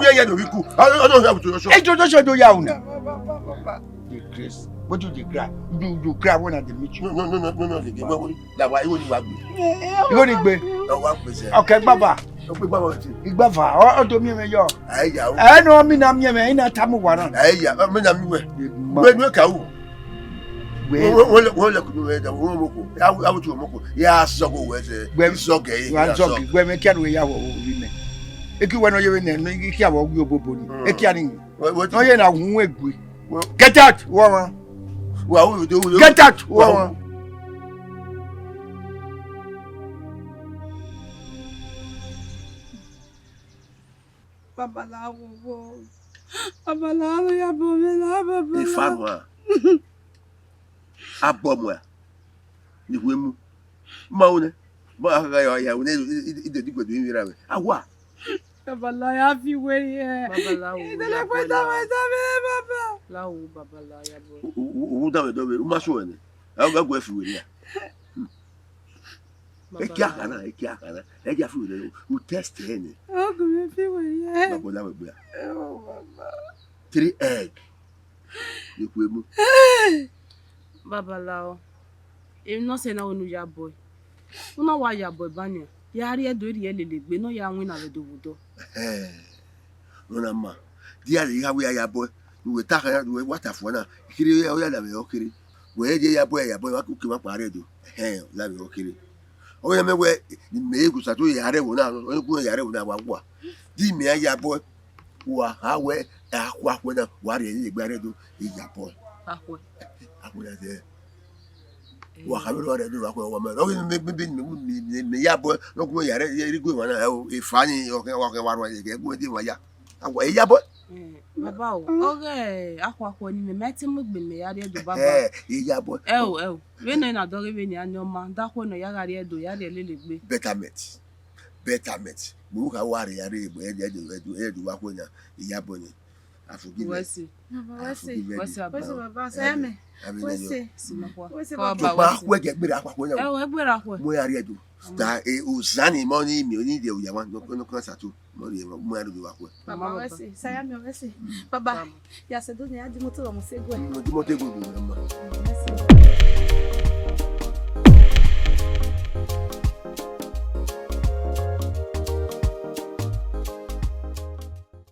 Ye, ye, no, we cool. I don't, I don't have to show. Hey, don't, don't show, don't yell now. Dey craze. What do you dey cry? You, you cry when I dey meet you. No, no, no, no, no, no, no, no, no, that why you want to. You want to be? Oh, what was it? Okay, Baba. Okay, Baba. Igbava, ọ do miẹn mwẹ yọ. Ẹ ya o. Ẹ nọ mi na miẹn mwẹ, I na ta mu wa na. Ẹ ya, mi na mi wẹ. Wẹ nu ka u. Wẹ. Wẹ, wẹ, wẹ, wẹ lẹ kunu wẹ da, wẹ moko. Ya, ya wutu moko. Ya zọgọ wẹ sẹ. Wẹ zọgọ e. Wa zọgọ. Wẹ mẹ kia nu ya wo wo vi mẹ. Eki wẹ nọ ye vbe nẹ, mi kia wo wi obobo ni. Eki ani. Wẹ, wẹ. Ọ ye na wu egbe. Get out, wọ wan. Wa wo do wo. Get out, wọ wan. Babalao wo. Babalao ya bo mi la, babalao. Ifanua. Abọmua. Ni hu emu. Ma wo nẹ. Ma gha ya, ya wo nẹ, i, i, i de di gbedu yin vbe ra vbe. Awa. Babalao ya fi wẹ ye. Babalao ya bo la. Idele kwe da wẹ da vbe, baba. Lao, babalao ya bo. U, u, u, u da vbe dọ vbe, u ma suẹn nẹ. A ga gu ẹ fi wẹ ya. Eke akhana, eke akhana. Ẹ ya fi wẹ, u test ẹ nẹ. Ọ gu mwẹ fi wẹ ye. Baba, la wẹ gbe a. Oh, baba. Three egg. Ni hu emu. Babalao, emwi ne ọ sẹ na wẹ ne u ya bọe. U na wa ya bọe ba nian, ya rrie Ẹdo, rhie lele egbe ne ọ ya winna vbe do vbe odọ. Ẹhẹn. Nọ na ma, dia rre igha wẹ ya ya bọe, ne uwẹ ta kha, ne uwẹ wa ta fua na, kherhe ọ ya lavbe ọ kherhe. Wẹ rhie ya bọe, ya bọe, wa ke ma kpa rre Ẹdo. Ẹhẹn, lavbe ọ kherhe. Ọ ya mẹ wẹ, ne imẹ ghi gu Osato ya rre ẹvbo na, ọ ya gu ya rre ẹvbo na, wa gua. Di imẹ ya ya bọe, wa kha wẹ, a khu akhuẹ na, wa rhie lele egbe a rre Ẹdo, I ya bọe. Akhuẹ. Akhuẹ na dẹ. Wa kha vbe rre Ẹdo, wa khu wa ma. Ọ ghi mẹ, mẹ, mẹ ya bọe, ne ọ gu ya rre, rre igue emwa na, ẹ o, efa ni, ọ kẹ, ọ kẹ wa rua, ẹ gu ẹdẹ emwa ya. Awa, I ya bọe. Eh, baba o, ọghe akhuakhuẹ ni mẹ, mẹ te mu egbe mẹ ya rrie Ẹdo, baba. Eh, I ya bọe. Ẹ o, ẹ o. Vbene ọ na dọghe vbene a ni ọ ma, da akhuẹ nọ ya gha rrie Ẹdo, ya rhie lele egbe. Betterment. Betterment. Mu kha wa rhie ya rrie Ẹdo, Ẹdo, Ẹdo, Ẹdo wa akhuẹ na, I ya bọe nẹ. I forgive you. Wẹ sẹ. Baba, wẹ sẹ. I forgive you. Wẹ sẹ, baba. Wẹ sẹ, baba. Saya mẹ. Wẹ sẹ. Wẹ sẹ, baba. Baba, wẹ sẹ. Akhuẹ gẹ gberra akhuakhuẹ na. Ẹ o, ẹ gberra akhuẹ. Mu ya rrie Ẹdo. Da, eh, ozani mọ ni mi, oni de oya wa, no, no, no, Osato. Mọ rhie, mu ya rrie Ẹdo wa akhuẹ. Baba, wẹ sẹ. Saya mẹ, wẹ sẹ. Baba, ya sẹ do ne ya di imoto vbe ọmọ sẹ gue. Mm, di imoto gue, gue, mama. Wẹ sẹ.